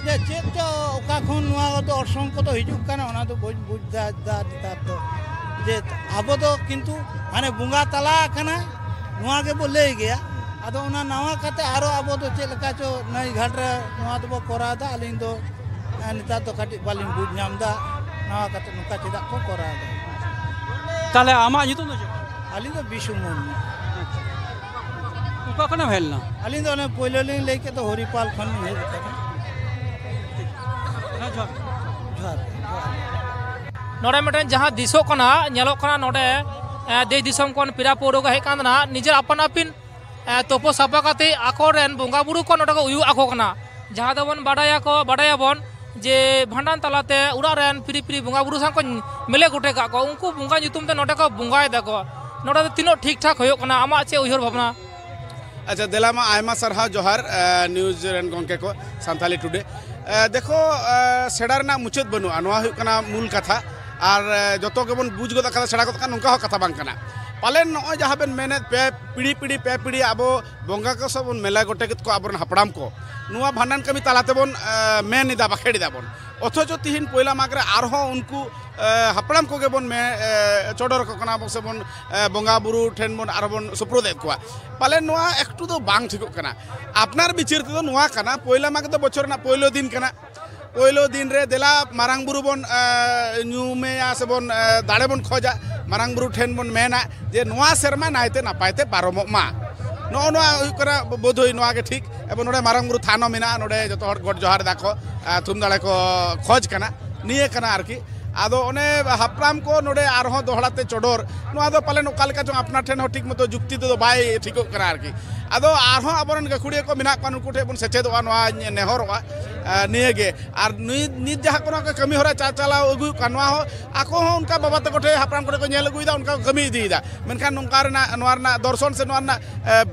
ᱡᱮ ᱪᱮᱫ ᱪᱚ ᱚᱠᱟ ᱠᱷᱚᱱ ᱱᱚᱣᱟ ᱫᱚ ᱚᱨᱥᱚᱝ ᱠᱚᱫᱚ ᱦᱤᱡᱩᱜ ᱠᱟᱱᱟ, ᱚᱱᱟ ᱫᱚ ᱵᱟᱹᱧ ᱵᱩᱡᱽ ᱫᱟ, ᱫᱟ ᱱᱮᱛᱟᱨ ᱫᱚ᱾ ᱡᱮ ᱟᱵᱚ ᱫᱚ ᱠᱤᱱᱛᱩ ᱦᱟᱱᱮ ᱵᱚᱸᱜᱟ ᱛᱟᱞᱟ ᱟᱠᱟᱱᱟ, ᱱᱚᱣᱟ ᱜᱮᱵᱚ ᱞᱟᱹᱭ ᱜᱮᱭᱟ᱾ ᱟᱫᱚ ᱚᱱᱟ ᱱᱟᱣᱟ ᱠᱟᱛᱮ ᱟᱨᱚ ᱟᱵᱚ ᱫᱚ ᱪᱮᱫ ᱞᱮᱠᱟ ᱪᱚ ᱱᱟᱹᱭ ᱜᱷᱟᱴ ᱨᱮ ᱱᱚᱣᱟ ᱫᱚᱵᱚ ᱠᱚᱨᱟᱣ ᱮᱫᱟ᱾ ᱟᱹᱞᱤᱧ ᱫᱚ ᱮ, ᱱᱮᱛᱟᱨ ᱫᱚ ᱠᱟᱹᱴᱤᱡ ᱵᱟᱹᱞᱤᱧ ᱵᱩᱡᱽ ᱧᱟᱢ ᱮᱫᱟ, ᱱᱟᱣᱟ ᱠᱟᱛᱮ ᱱᱚᱝᱠᱟ ᱪᱮᱫᱟᱜ ᱠᱚ ᱠᱚᱨᱟᱣ ᱮᱫᱟ᱾ ᱛᱟᱦᱚᱞᱮ ᱟᱢᱟᱜ ᱧᱩᱛᱩᱢ ᱫᱚ ᱪᱮᱫ? ᱟᱹᱞᱤᱧ ᱫᱚ ᱵᱤᱥᱩ ᱢᱩᱨᱢᱩ᱾ ᱚᱠᱟ ᱠᱷᱚᱱᱮᱢ ᱦᱮᱡ ᱞᱮᱱᱟ? ᱟᱹᱞᱤᱧ ᱫᱚ ᱚᱱᱮ ᱯᱳᱭᱞᱳ ᱞᱤᱧ ᱞᱟᱹᱭ ᱠᱮᱫ ᱫᱚ, ᱦᱚᱨᱤᱯᱟᱞ ᱠᱷᱚᱱ ᱞᱤᱧ ᱦᱮᱡ ᱟᱠᱟᱱᱟ᱾ ᱦᱮᱸ, ᱡᱚᱦᱟᱨ᱾ ᱡᱚᱦᱟᱨ ᱜᱮ, ᱡᱚᱦᱟᱨ ᱜᱮ᱾ ᱱᱚᱰᱮ ᱢᱤᱫᱴᱮᱱ ᱡᱟᱦᱟᱸ ᱫᱤᱥᱚᱜ ᱠᱟᱱᱟ, ᱧᱮᱞᱚᱜ ᱠᱟᱱᱟ ᱱᱚᱰᱮ ᱮ, ᱫᱮᱥ ᱫᱤᱥᱚᱢ ᱠᱷᱚᱱ ᱯᱮᱲᱟ ᱯᱟᱹᱣᱲᱟᱹ ᱠᱚ ᱦᱮᱡ ᱟᱠᱟᱱ ᱛᱟᱦᱮᱱᱟ, ᱱᱤᱡᱮᱨ ᱟᱯᱟᱱ ᱟᱹᱯᱤᱱ ᱮ, ᱛᱳᱯᱳ ᱥᱟᱯᱷᱟ ᱠᱟᱛᱮ ᱟᱠᱚᱨᱮᱱ ᱵᱚᱸᱜᱟ ᱵᱩᱨᱩ ᱠᱚ ᱱᱚᱰᱮ ᱠᱚ ᱩᱭᱩᱜ ᱟᱠᱚ ᱠᱟᱱᱟ᱾ ᱡᱟᱦᱟᱸ ᱫᱚᱵᱚᱱ ᱵᱟᱰᱟᱭᱟᱠᱚ, ᱵᱟᱰᱟᱭᱟᱵᱚᱱ ᱡᱮ ᱵᱷᱟᱸᱰᱟᱱ ᱛᱟᱞᱟᱛᱮ ᱚᱲᱟᱜ ᱨᱮᱱ ᱯᱤᱨᱤ ᱯᱤᱨᱤ ᱵᱚᱸᱜᱟ ᱵᱩᱨᱩ ᱥᱟᱶ ᱠᱚ ᱢᱤᱞᱟᱹ ᱜᱚᱴᱮ ᱠᱟᱜ ᱠᱚᱣᱟ, ᱩᱱᱠᱩ ᱵᱚᱸᱜᱟ ᱧᱩᱛᱩᱢ ᱛᱮ ᱱᱚᱰᱮ ᱠᱚ ᱵᱚᱸᱜᱟᱭ ᱫᱟᱠᱚ᱾ ᱱᱚᱰᱮ ᱫᱚ ᱛᱤᱱᱟᱹᱜ ᱴᱷᱤᱠ ᱴᱷᱟᱠ ᱦᱩᱭᱩᱜ ᱠᱟᱱᱟ, ᱟᱢᱟᱜ ᱪᱮᱫ ᱩᱭᱦᱟᱹᱨ ᱵᱷᱟᱵᱽᱱᱟ? ᱟᱪᱪᱷᱟ, ᱫᱮᱞᱟ ᱢᱟ ᱟᱭᱢᱟ ᱥᱟᱨᱦᱟᱣ ᱡᱚᱦᱟᱨ ᱱᱤᱭᱩᱡᱽ ᱨᱮᱱ ᱜᱚᱢᱠᱮ ᱠᱚ, ᱥᱟᱱᱛᱟᱞᱤ ᱴᱩᱰᱮ᱾ ᱫᱮᱠᱷᱚ, ᱥᱮᱬᱟ ᱨᱮᱱᱟᱜ ᱢᱩᱪᱟᱹᱫ ᱵᱟᱹᱱᱩᱜᱼᱟ, ᱱᱚᱣᱟ ᱦᱩᱭᱩᱜ ᱠᱟᱱᱟ ᱢᱩᱞ ᱠᱟᱛᱷᱟ᱾ ᱟᱨ ᱡᱚᱛᱚ ᱜᱮᱵᱚᱱ ᱵᱩᱡᱽ ᱜᱚᱫ ᱠᱟᱫᱟ, ᱥᱮᱬᱟ ᱜᱚᱫ ᱠᱟᱫᱟ, ᱱᱚᱝᱠᱟ ᱦᱚᱸ ᱠᱟᱛᱷᱟ ᱵᱟᱝ ᱠᱟᱱᱟ᱾ ᱯᱟᱞᱮᱱ ᱱᱚᱜᱼᱚᱭ ᱡᱟᱦᱟᱸ ᱵᱮᱱ ᱢᱮᱱᱮᱫ, ᱯᱮ ᱯᱤᱲᱦᱤ ᱯᱤᱲᱦᱤ ᱯᱮ ᱯᱤᱲᱦᱤ ᱟᱵᱚ ᱵᱚᱸᱜᱟ ᱠᱚ ᱥᱟᱶ ᱵᱚᱱ ᱢᱮᱞᱟ ᱜᱚᱴᱮ ᱠᱮᱫ ᱠᱚᱣᱟ ᱟᱵᱚᱨᱮᱱ ᱦᱟᱯᱲᱟᱢ ᱠᱚ, ᱱᱚᱣᱟ ᱵᱷᱟᱸᱰᱟᱱ ᱠᱟᱹᱢᱤ ᱛᱟᱞᱟ ᱛᱮᱵᱚᱱ ᱢᱮᱱ ᱮᱫᱟ, ᱵᱟᱠᱷᱮᱲ ᱮᱫᱟ ᱵᱚᱱ᱾ ᱚᱛᱷᱚᱪᱚ ᱛᱤᱦᱤᱧ ᱯᱚᱭᱞᱟ ᱢᱟᱜᱽ ᱨᱮ ᱟᱨᱦᱚᱸ ᱩᱱᱠᱩ ᱦᱟᱯᱲᱟᱢ ᱠᱚᱜᱮ ᱵᱚᱱ ᱢᱮ ᱪᱚᱰᱚᱨ ᱟᱠᱚ ᱠᱟᱱᱟ ᱵᱚᱱ, ᱥᱮ ᱵᱚᱱ ᱵᱚᱸᱜᱟ ᱵᱩᱨᱩ ᱴᱷᱮᱱ ᱵᱚᱱ ᱟᱨᱦᱚᱸ ᱵᱚᱱ ᱥᱩᱯᱨᱩᱫ ᱮᱫ ᱠᱚᱣᱟ᱾ ᱯᱟᱞᱮᱱ ᱱᱚᱣᱟ ᱮᱠᱴᱩ ᱫᱚ ᱵᱟᱝ ᱴᱷᱤᱠᱚᱜ ᱠᱟᱱᱟ᱾ ᱟᱯᱱᱟᱨ ᱵᱤᱪᱟᱹᱨ ᱛᱮᱫᱚ ᱱᱚᱣᱟ ᱠᱟᱱᱟ, ᱯᱚᱭᱞᱟ ᱢᱟᱜᱽ ᱫᱚ ᱵᱚᱪᱷᱚᱨ ᱨᱮᱱᱟᱜ ᱯᱳᱭᱞᱳ ᱫᱤᱱ ᱠᱟᱱᱟ᱾ ᱯᱳᱭᱞᱳ ᱫᱤᱱ ᱨᱮ ᱫᱮᱞᱟ ᱢᱟᱨᱟᱝ ᱵᱩᱨᱩ ᱵᱚᱱ ᱧᱩᱢᱮᱭᱟ, ᱥᱮᱵᱚᱱ ᱫᱟᱲᱮ ᱵᱚᱱ ᱠᱷᱚᱡᱟ, ᱢᱟᱨᱟᱝ ᱵᱩᱨᱩ ᱴᱷᱮᱱ ᱵᱚᱱ ᱢᱮᱱᱟ ᱡᱮ ᱱᱚᱣᱟ ᱥᱮᱨᱢᱟ ᱱᱟᱭᱛᱮ ᱱᱟᱯᱟᱭ ᱛᱮ ᱯᱟᱨᱚᱢᱚᱜ ᱢᱟ᱾ ᱱᱚᱜᱼᱚ ᱱᱚᱣᱟ ᱦᱩᱭᱩᱜ ᱠᱟᱱᱟ ᱵᱳᱫᱷᱚᱭ ᱱᱚᱣᱟ ᱜᱮ ᱴᱷᱤᱠ᱾ ᱮᱵᱚᱝ ᱱᱚᱰᱮ ᱢᱟᱨᱟᱝ ᱵᱩᱨᱩ ᱛᱷᱟᱱ ᱦᱚᱸ ᱢᱮᱱᱟᱜᱼᱟ, ᱱᱚᱰᱮ ᱡᱚᱛᱚ ᱦᱚᱲ ᱜᱚᱰ ᱡᱚᱦᱟᱨ ᱫᱟᱠᱚ, ᱛᱷᱩᱢ ᱫᱟᱲᱮ ᱠᱚ ᱠᱷᱚᱡᱽ ᱠᱟᱱᱟ, ᱱᱤᱭᱟᱹ ᱠᱟᱱᱟ ᱟᱨᱠᱤ᱾ ᱟᱫᱚ ᱚᱱᱮ ᱦᱟᱯᱲᱟᱢ ᱠᱚ ᱱᱚᱰᱮ ᱟᱨᱦᱚᱸ ᱫᱚᱦᱲᱟ ᱛᱮ ᱪᱚᱰᱚᱨ, ᱱᱚᱣᱟ ᱫᱚ ᱯᱟᱞᱮᱱ ᱚᱠᱟ ᱞᱮᱠᱟ ᱪᱚᱝ ᱟᱯᱱᱟᱨ ᱴᱷᱮᱱ ᱦᱚᱸ ᱴᱷᱤᱠ ᱢᱚᱛᱚ ᱡᱩᱠᱛᱤ ᱛᱮᱫᱚ ᱵᱟᱭ ᱴᱷᱤᱠᱚᱜ ᱠᱟᱱᱟ ᱟᱨᱠᱤ᱾ ᱟᱫᱚ ᱟᱨᱦᱚᱸ ᱟᱵᱚᱨᱮᱱ ᱜᱟᱹᱠᱷᱩᱲᱤᱭᱟᱹ ᱠᱚ ᱢᱮᱱᱟᱜ ᱠᱚᱣᱟ, ᱱᱩᱠᱩ ᱴᱷᱮᱱ ᱵᱚᱱ ᱥᱮᱪᱮᱫᱚᱜᱼᱟ, ᱱᱚᱣᱟ ᱱᱮᱦᱚᱨᱚᱜᱼᱟ᱾ ᱱᱤᱭᱟᱹ ᱜᱮ᱾ ᱟᱨ ᱱᱤᱛ ᱱᱤᱛ ᱡᱟᱦᱟᱸ ᱠᱚ ᱱᱚᱣᱟ ᱠᱚ ᱠᱟᱹᱢᱤ ᱦᱚᱨᱟ ᱪᱟ ᱪᱟᱞᱟᱣ ᱟᱹᱜᱩ ᱦᱩᱭᱩᱜ ᱠᱟᱱ, ᱱᱚᱣᱟ ᱦᱚᱸ ᱟᱠᱚ ᱦᱚᱸ ᱚᱱᱠᱟ ᱵᱟᱵᱟ ᱛᱟᱠᱚ ᱴᱷᱮᱱ, ᱦᱟᱯᱲᱟᱢ ᱠᱚᱴᱷᱮᱱ ᱠᱚ ᱧᱮᱞ ᱟᱹᱜᱩᱭᱮᱫᱟ, ᱚᱱᱠᱟ ᱠᱚ ᱠᱟᱹᱢᱤ ᱤᱫᱤᱭᱮᱫᱟ᱾ ᱢᱮᱱᱠᱷᱟᱱ ᱱᱚᱝᱠᱟ ᱨᱮᱱᱟᱜ, ᱱᱚᱣᱟ ᱨᱮᱱᱟᱜ ᱫᱚᱨᱥᱚᱱ ᱥᱮ ᱱᱚᱣᱟ ᱨᱮᱱᱟᱜ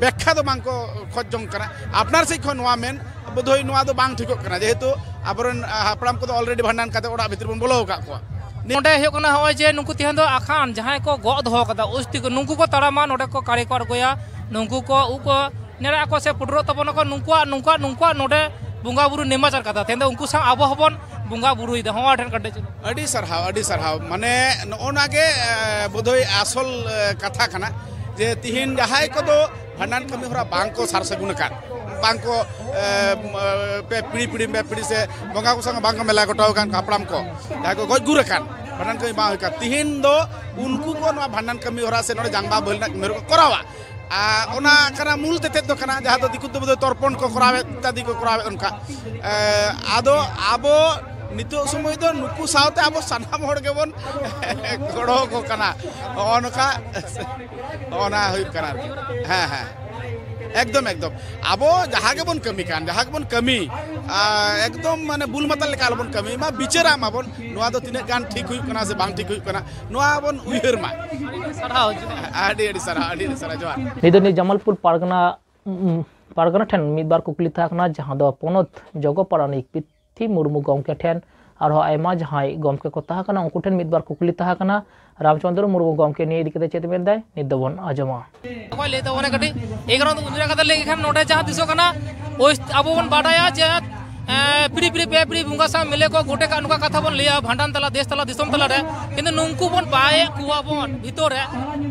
ᱵᱮᱠᱠᱷᱟ ᱫᱚ ᱵᱟᱝ ᱠᱚ ᱠᱷᱚᱡᱽ ᱡᱚᱝ ᱠᱟᱱᱟ᱾ ᱟᱯᱱᱟᱨ ᱥᱮᱫ ᱠᱷᱚᱱ ᱱᱚᱣᱟ ᱢᱮᱱ ᱵᱳᱫᱷᱚᱭ ᱱᱚᱣᱟ ᱫᱚ ᱵᱟᱝ ᱴᱷᱤᱠᱚᱜ ᱠᱟᱱᱟ, ᱡᱮᱦᱮᱛᱩ ᱟᱵᱚᱨᱮᱱ ᱦᱟᱯᱲᱟᱢ ᱠᱚᱫᱚ ᱚᱞᱨᱮᱰᱤ ᱵᱷᱟᱸᱰᱟᱱ ᱠᱟᱛᱮ ᱚᱲᱟᱜ ᱵᱷᱤᱛᱨᱤ ᱵᱚᱱ ᱵᱚᱞᱚ ᱟᱠᱟᱫ ᱠᱚᱣᱟ᱾ ᱱᱚᱰᱮ ᱦᱩᱭᱩᱜ ᱠᱟᱱᱟ ᱱᱚᱜᱼᱚᱭ ᱡᱮ ᱱᱩᱠᱩ ᱛᱮᱦᱮᱧ ᱫᱚ ᱟᱠᱷᱟᱱ ᱡᱟᱦᱟᱸᱭ ᱠᱚ ᱜᱚᱜ ᱫᱚᱦᱚ ᱠᱟᱫᱟ ᱚᱥᱛᱤ ᱠᱚ, ᱱᱩᱠᱩ ᱠᱚ ᱛᱟᱲᱟᱢᱟ, ᱱᱚᱰᱮ ᱠᱚ ᱠᱟᱲᱮ ᱠᱚ ᱟᱬᱜᱚᱭᱟ, ᱱᱩᱠᱩ ᱠᱚ ᱩᱵ ᱠᱚ ᱱᱮᱲᱟᱜ ᱟᱠᱚ ᱥᱮ ᱯᱩᱴᱩᱨᱚᱜ ᱛᱟᱵᱚᱱᱟᱠᱚ, ᱱᱩᱠᱩᱣᱟᱜ ᱱᱩᱠᱩᱣᱟᱜ ᱱᱩᱠᱩᱣᱟᱜ ᱱᱚᱰᱮ ᱵᱚᱸᱜᱟ ᱵᱩᱨᱩ ᱱᱮᱢᱟᱪᱟᱨ ᱠᱟᱛᱷᱟ᱾ ᱛᱮᱦᱮᱧ ᱫᱚ ᱩᱱᱠᱩ ᱥᱟᱶ ᱟᱵᱚ ᱦᱚᱸᱵᱚᱱ ᱵᱚᱸᱜᱟ ᱵᱩᱨᱩᱭᱮᱫᱟ᱾ ᱦᱚᱸ ᱴᱷᱮᱱ ᱠᱟᱹᱴᱤᱡ ᱪᱩᱞᱩᱝ᱾ ᱟᱹᱰᱤ ᱥᱟᱨᱦᱟᱣ, ᱟᱹᱰᱤ ᱥᱟᱨᱦᱟᱣ᱾ ᱢᱟᱱᱮ ᱱᱚᱜᱼᱚ ᱱᱟ ᱜᱮ ᱵᱳᱫᱷᱚᱭ ᱟᱥᱚᱞ ᱠᱟᱛᱷᱟ ᱠᱟᱱᱟ, ᱡᱮ ᱛᱤᱦᱤᱧ ᱡᱟᱦᱟᱸᱭ ᱠᱚᱫᱚ ᱵᱷᱟᱸᱰᱟᱱ ᱠᱟᱹᱢᱤ ᱦᱚᱨᱟ ᱵᱟᱝ ᱠᱚ ᱥᱟᱨ ᱥᱟᱹᱜᱩᱱ ᱟᱠᱟᱫ, ᱵᱟᱝ ᱠᱚ, ᱮ, ᱢ, ᱮ, ᱯᱮ ᱯᱤᱲᱦᱤ ᱯᱤᱲᱦᱤ, ᱯᱮ ᱯᱤᱲᱦᱤ ᱥᱮ ᱵᱚᱸᱜᱟ ᱠᱚ ᱥᱟᱶ ᱵᱟᱝ ᱠᱚ ᱢᱮᱞᱟ ᱜᱚᱴᱟᱣ ᱟᱠᱟᱱ ᱦᱟᱯᱲᱟᱢ ᱠᱚ, ᱡᱟᱦᱟᱸᱭ ᱠᱚ ᱜᱚᱡ ᱜᱩᱨ ᱟᱠᱟᱱ, ᱵᱷᱟᱸᱰᱟᱱ ᱠᱟᱹᱢᱤ ᱵᱟᱝ ᱦᱩᱭ ᱟᱠᱟᱱ᱾ ᱛᱤᱦᱤᱧ ᱫᱚ ᱩᱱᱠᱩ ᱠᱚ ᱱᱚᱣᱟ ᱵᱷᱟᱸᱰᱟᱱ ᱠᱟᱹᱢᱤ ᱦᱚᱨᱟ ᱥᱮ ᱱᱚᱰᱮ ᱡᱟᱝᱵᱟ ᱵᱟᱹᱞᱤ ᱨᱮᱱᱟᱜ ᱠᱟᱹᱢᱤ ᱦᱚᱨᱟ ᱠᱚ ᱠᱚᱨᱟᱣᱟ᱾ ᱟᱨ ᱚᱱᱟ ᱠᱟᱱᱟ ᱢᱩᱞ ᱛᱮᱛᱮᱫ ᱫᱚ ᱠᱟᱱᱟ, ᱡᱟᱦᱟᱸ ᱫᱚ ᱫᱤᱠᱩ ᱛᱮᱫᱚ ᱛᱚᱨᱯᱚᱱ ᱠᱚ ᱠᱚᱨᱟᱣᱮᱫ, ᱤᱛᱛᱟᱫᱤ ᱠᱚ ᱠᱚᱨᱟᱣᱮᱫ ᱚᱱᱠᱟ᱾ ᱮ, ᱟᱫᱚ ᱟᱵᱚ ᱱᱤᱛᱚᱜ ᱥᱚᱢᱚᱭ ᱫᱚ ᱱᱩᱠᱩ ᱥᱟᱶᱛᱮ ᱟᱵᱚ ᱥᱟᱱᱟᱢ ᱦᱚᱲ ᱜᱮᱵᱚᱱ ᱜᱚᱲᱚ ᱟᱠᱚ ᱠᱟᱱᱟ᱾ ᱦᱚᱸᱜᱼᱚ ᱱᱚᱝᱠᱟ, ᱦᱚᱸᱜᱼᱚ ᱱᱟ ᱦᱩᱭᱩᱜ ᱠᱟᱱᱟ ᱟᱨᱠᱤ᱾ ᱦᱮᱸ, ᱦᱮᱸ, ᱮᱠᱫᱚᱢ, ᱮᱠᱫᱚᱢ᱾ ᱟᱵᱚ ᱡᱟᱦᱟᱸ ᱜᱮᱵᱚᱱ ᱠᱟᱹᱢᱤ ᱠᱟᱱ, ᱡᱟᱦᱟᱸ ᱜᱮᱵᱚᱱ ᱠᱟᱹᱢᱤ, ᱟ, ᱮᱠᱫᱚᱢ ᱢᱟᱱᱮ ᱵᱩᱞ ᱢᱟᱛᱟᱞ ᱞᱮᱠᱟ ᱟᱞᱚᱵᱚᱱ ᱠᱟᱹᱢᱤ ᱢᱟ, ᱵᱤᱪᱟᱹᱨᱟ ᱢᱟᱵᱚᱱ, ᱱᱚᱣᱟ ᱫᱚ ᱛᱤᱱᱟᱹᱜ ᱜᱟᱱ ᱴᱷᱤᱠ ᱦᱩᱭᱩᱜ ᱠᱟᱱᱟ ᱥᱮ ᱵᱟᱝ ᱴᱷᱤᱠ ᱦᱩᱭᱩᱜ ᱠᱟᱱᱟ, ᱱᱚᱣᱟ ᱵᱚᱱ ᱩᱭᱦᱟᱹᱨ ᱢᱟ᱾ ᱥᱟᱨᱦᱟᱣ᱾ ᱟᱹᱰᱤ ᱟᱹᱰᱤ ᱥᱟᱨᱦᱟᱣ, ᱟᱹᱰᱤ ᱟᱹᱰᱤ ᱥᱟᱨᱦᱟᱣ, ᱡᱚᱦᱟᱨ᱾ ᱱᱤᱛ ᱫᱚ ᱱᱤᱭᱟᱹ ᱡᱟᱢᱟᱞᱯᱩᱨ ᱯᱟᱨᱜᱟᱱᱟ, ᱩᱸ, ᱯᱟᱨᱜᱟᱱᱟ ᱴᱷᱮᱱ ᱢᱤᱫ ᱵᱟᱨ ᱠᱩᱠᱞᱤ ᱛᱟᱦᱮᱸ ᱠᱟᱱᱟ, ᱡᱟᱦᱟᱸ ᱫᱚ ᱯᱚᱱᱚᱛ ᱡᱚᱜᱚ ᱯᱟᱨᱟᱱᱤᱠ ᱯᱤᱛᱷᱤ ᱢᱩᱨᱢᱩ ᱜᱚᱢᱠᱮ ᱴᱷᱮᱱ, ᱟᱨᱦᱚᱸ ᱟᱭᱢᱟ ᱡᱟᱦᱟᱸᱭ ᱜᱚᱢᱠᱮ ᱠᱚ ᱛᱟᱦᱮᱸ ᱠᱟᱱᱟ, ᱩᱱᱠᱩ ᱴᱷᱮᱱ ᱢᱤᱫ ᱵᱟᱨ ᱠᱩᱠᱞᱤ ᱛᱟᱦᱮᱸ ᱠᱟᱱᱟ᱾ ᱨᱟᱢᱪᱚᱸᱫᱽᱨᱚ ᱢᱩᱨᱢᱩ ᱜᱚᱢᱠᱮ ᱱᱤᱭᱟᱹ ᱤᱫᱤ ᱠᱟᱛᱮ ᱪᱮᱫ ᱢᱮᱱᱫᱟᱭ, ᱱᱤᱛ ᱫᱚᱵᱚᱱ ᱟᱸᱡᱚᱢᱟ᱾ ᱚᱠᱚᱭ ᱞᱟᱹᱭ ᱛᱟᱵᱚᱱᱟ ᱠᱟᱹᱴᱤᱡ? ᱮᱭ ᱠᱟᱨᱚᱱ ᱩᱭᱦᱟᱹᱨ ᱠᱟᱛᱮ ᱞᱟᱹᱭ ᱞᱮᱠᱷᱟᱱ ᱱᱚᱰᱮ ᱡᱟᱦᱟᱸ ᱫᱤᱥᱚᱜ ᱠᱟᱱᱟ, ᱳᱭ ᱟᱵᱚ ᱵᱚᱱ ᱵᱟᱰᱟᱭᱟ ᱡᱮ, ᱮᱸ, ᱯᱤᱲᱦᱤ ᱯᱤᱲᱦᱤ ᱯᱮ ᱯᱤᱲᱦᱤ ᱵᱚᱸᱜᱟ ᱥᱟᱶ ᱢᱤᱞᱮ ᱠᱚ ᱜᱚᱴᱮ ᱠᱟᱜ, ᱱᱚᱝᱠᱟ ᱠᱟᱛᱷᱟ ᱵᱚᱱ ᱞᱟᱹᱭᱟ ᱵᱷᱟᱸᱰᱟᱱ ᱛᱟᱞᱟ, ᱫᱮᱥ ᱛᱟᱞᱟ, ᱫᱤᱥᱚᱢ ᱛᱟᱞᱟ ᱨᱮ᱾ ᱠᱤᱱᱛᱩ ᱱᱩᱝᱠᱩ ᱵᱚᱱ ᱵᱟᱭᱮᱫ ᱠᱚᱣᱟ ᱵᱚᱱ ᱵᱷᱤᱛᱚᱨ ᱨᱮ,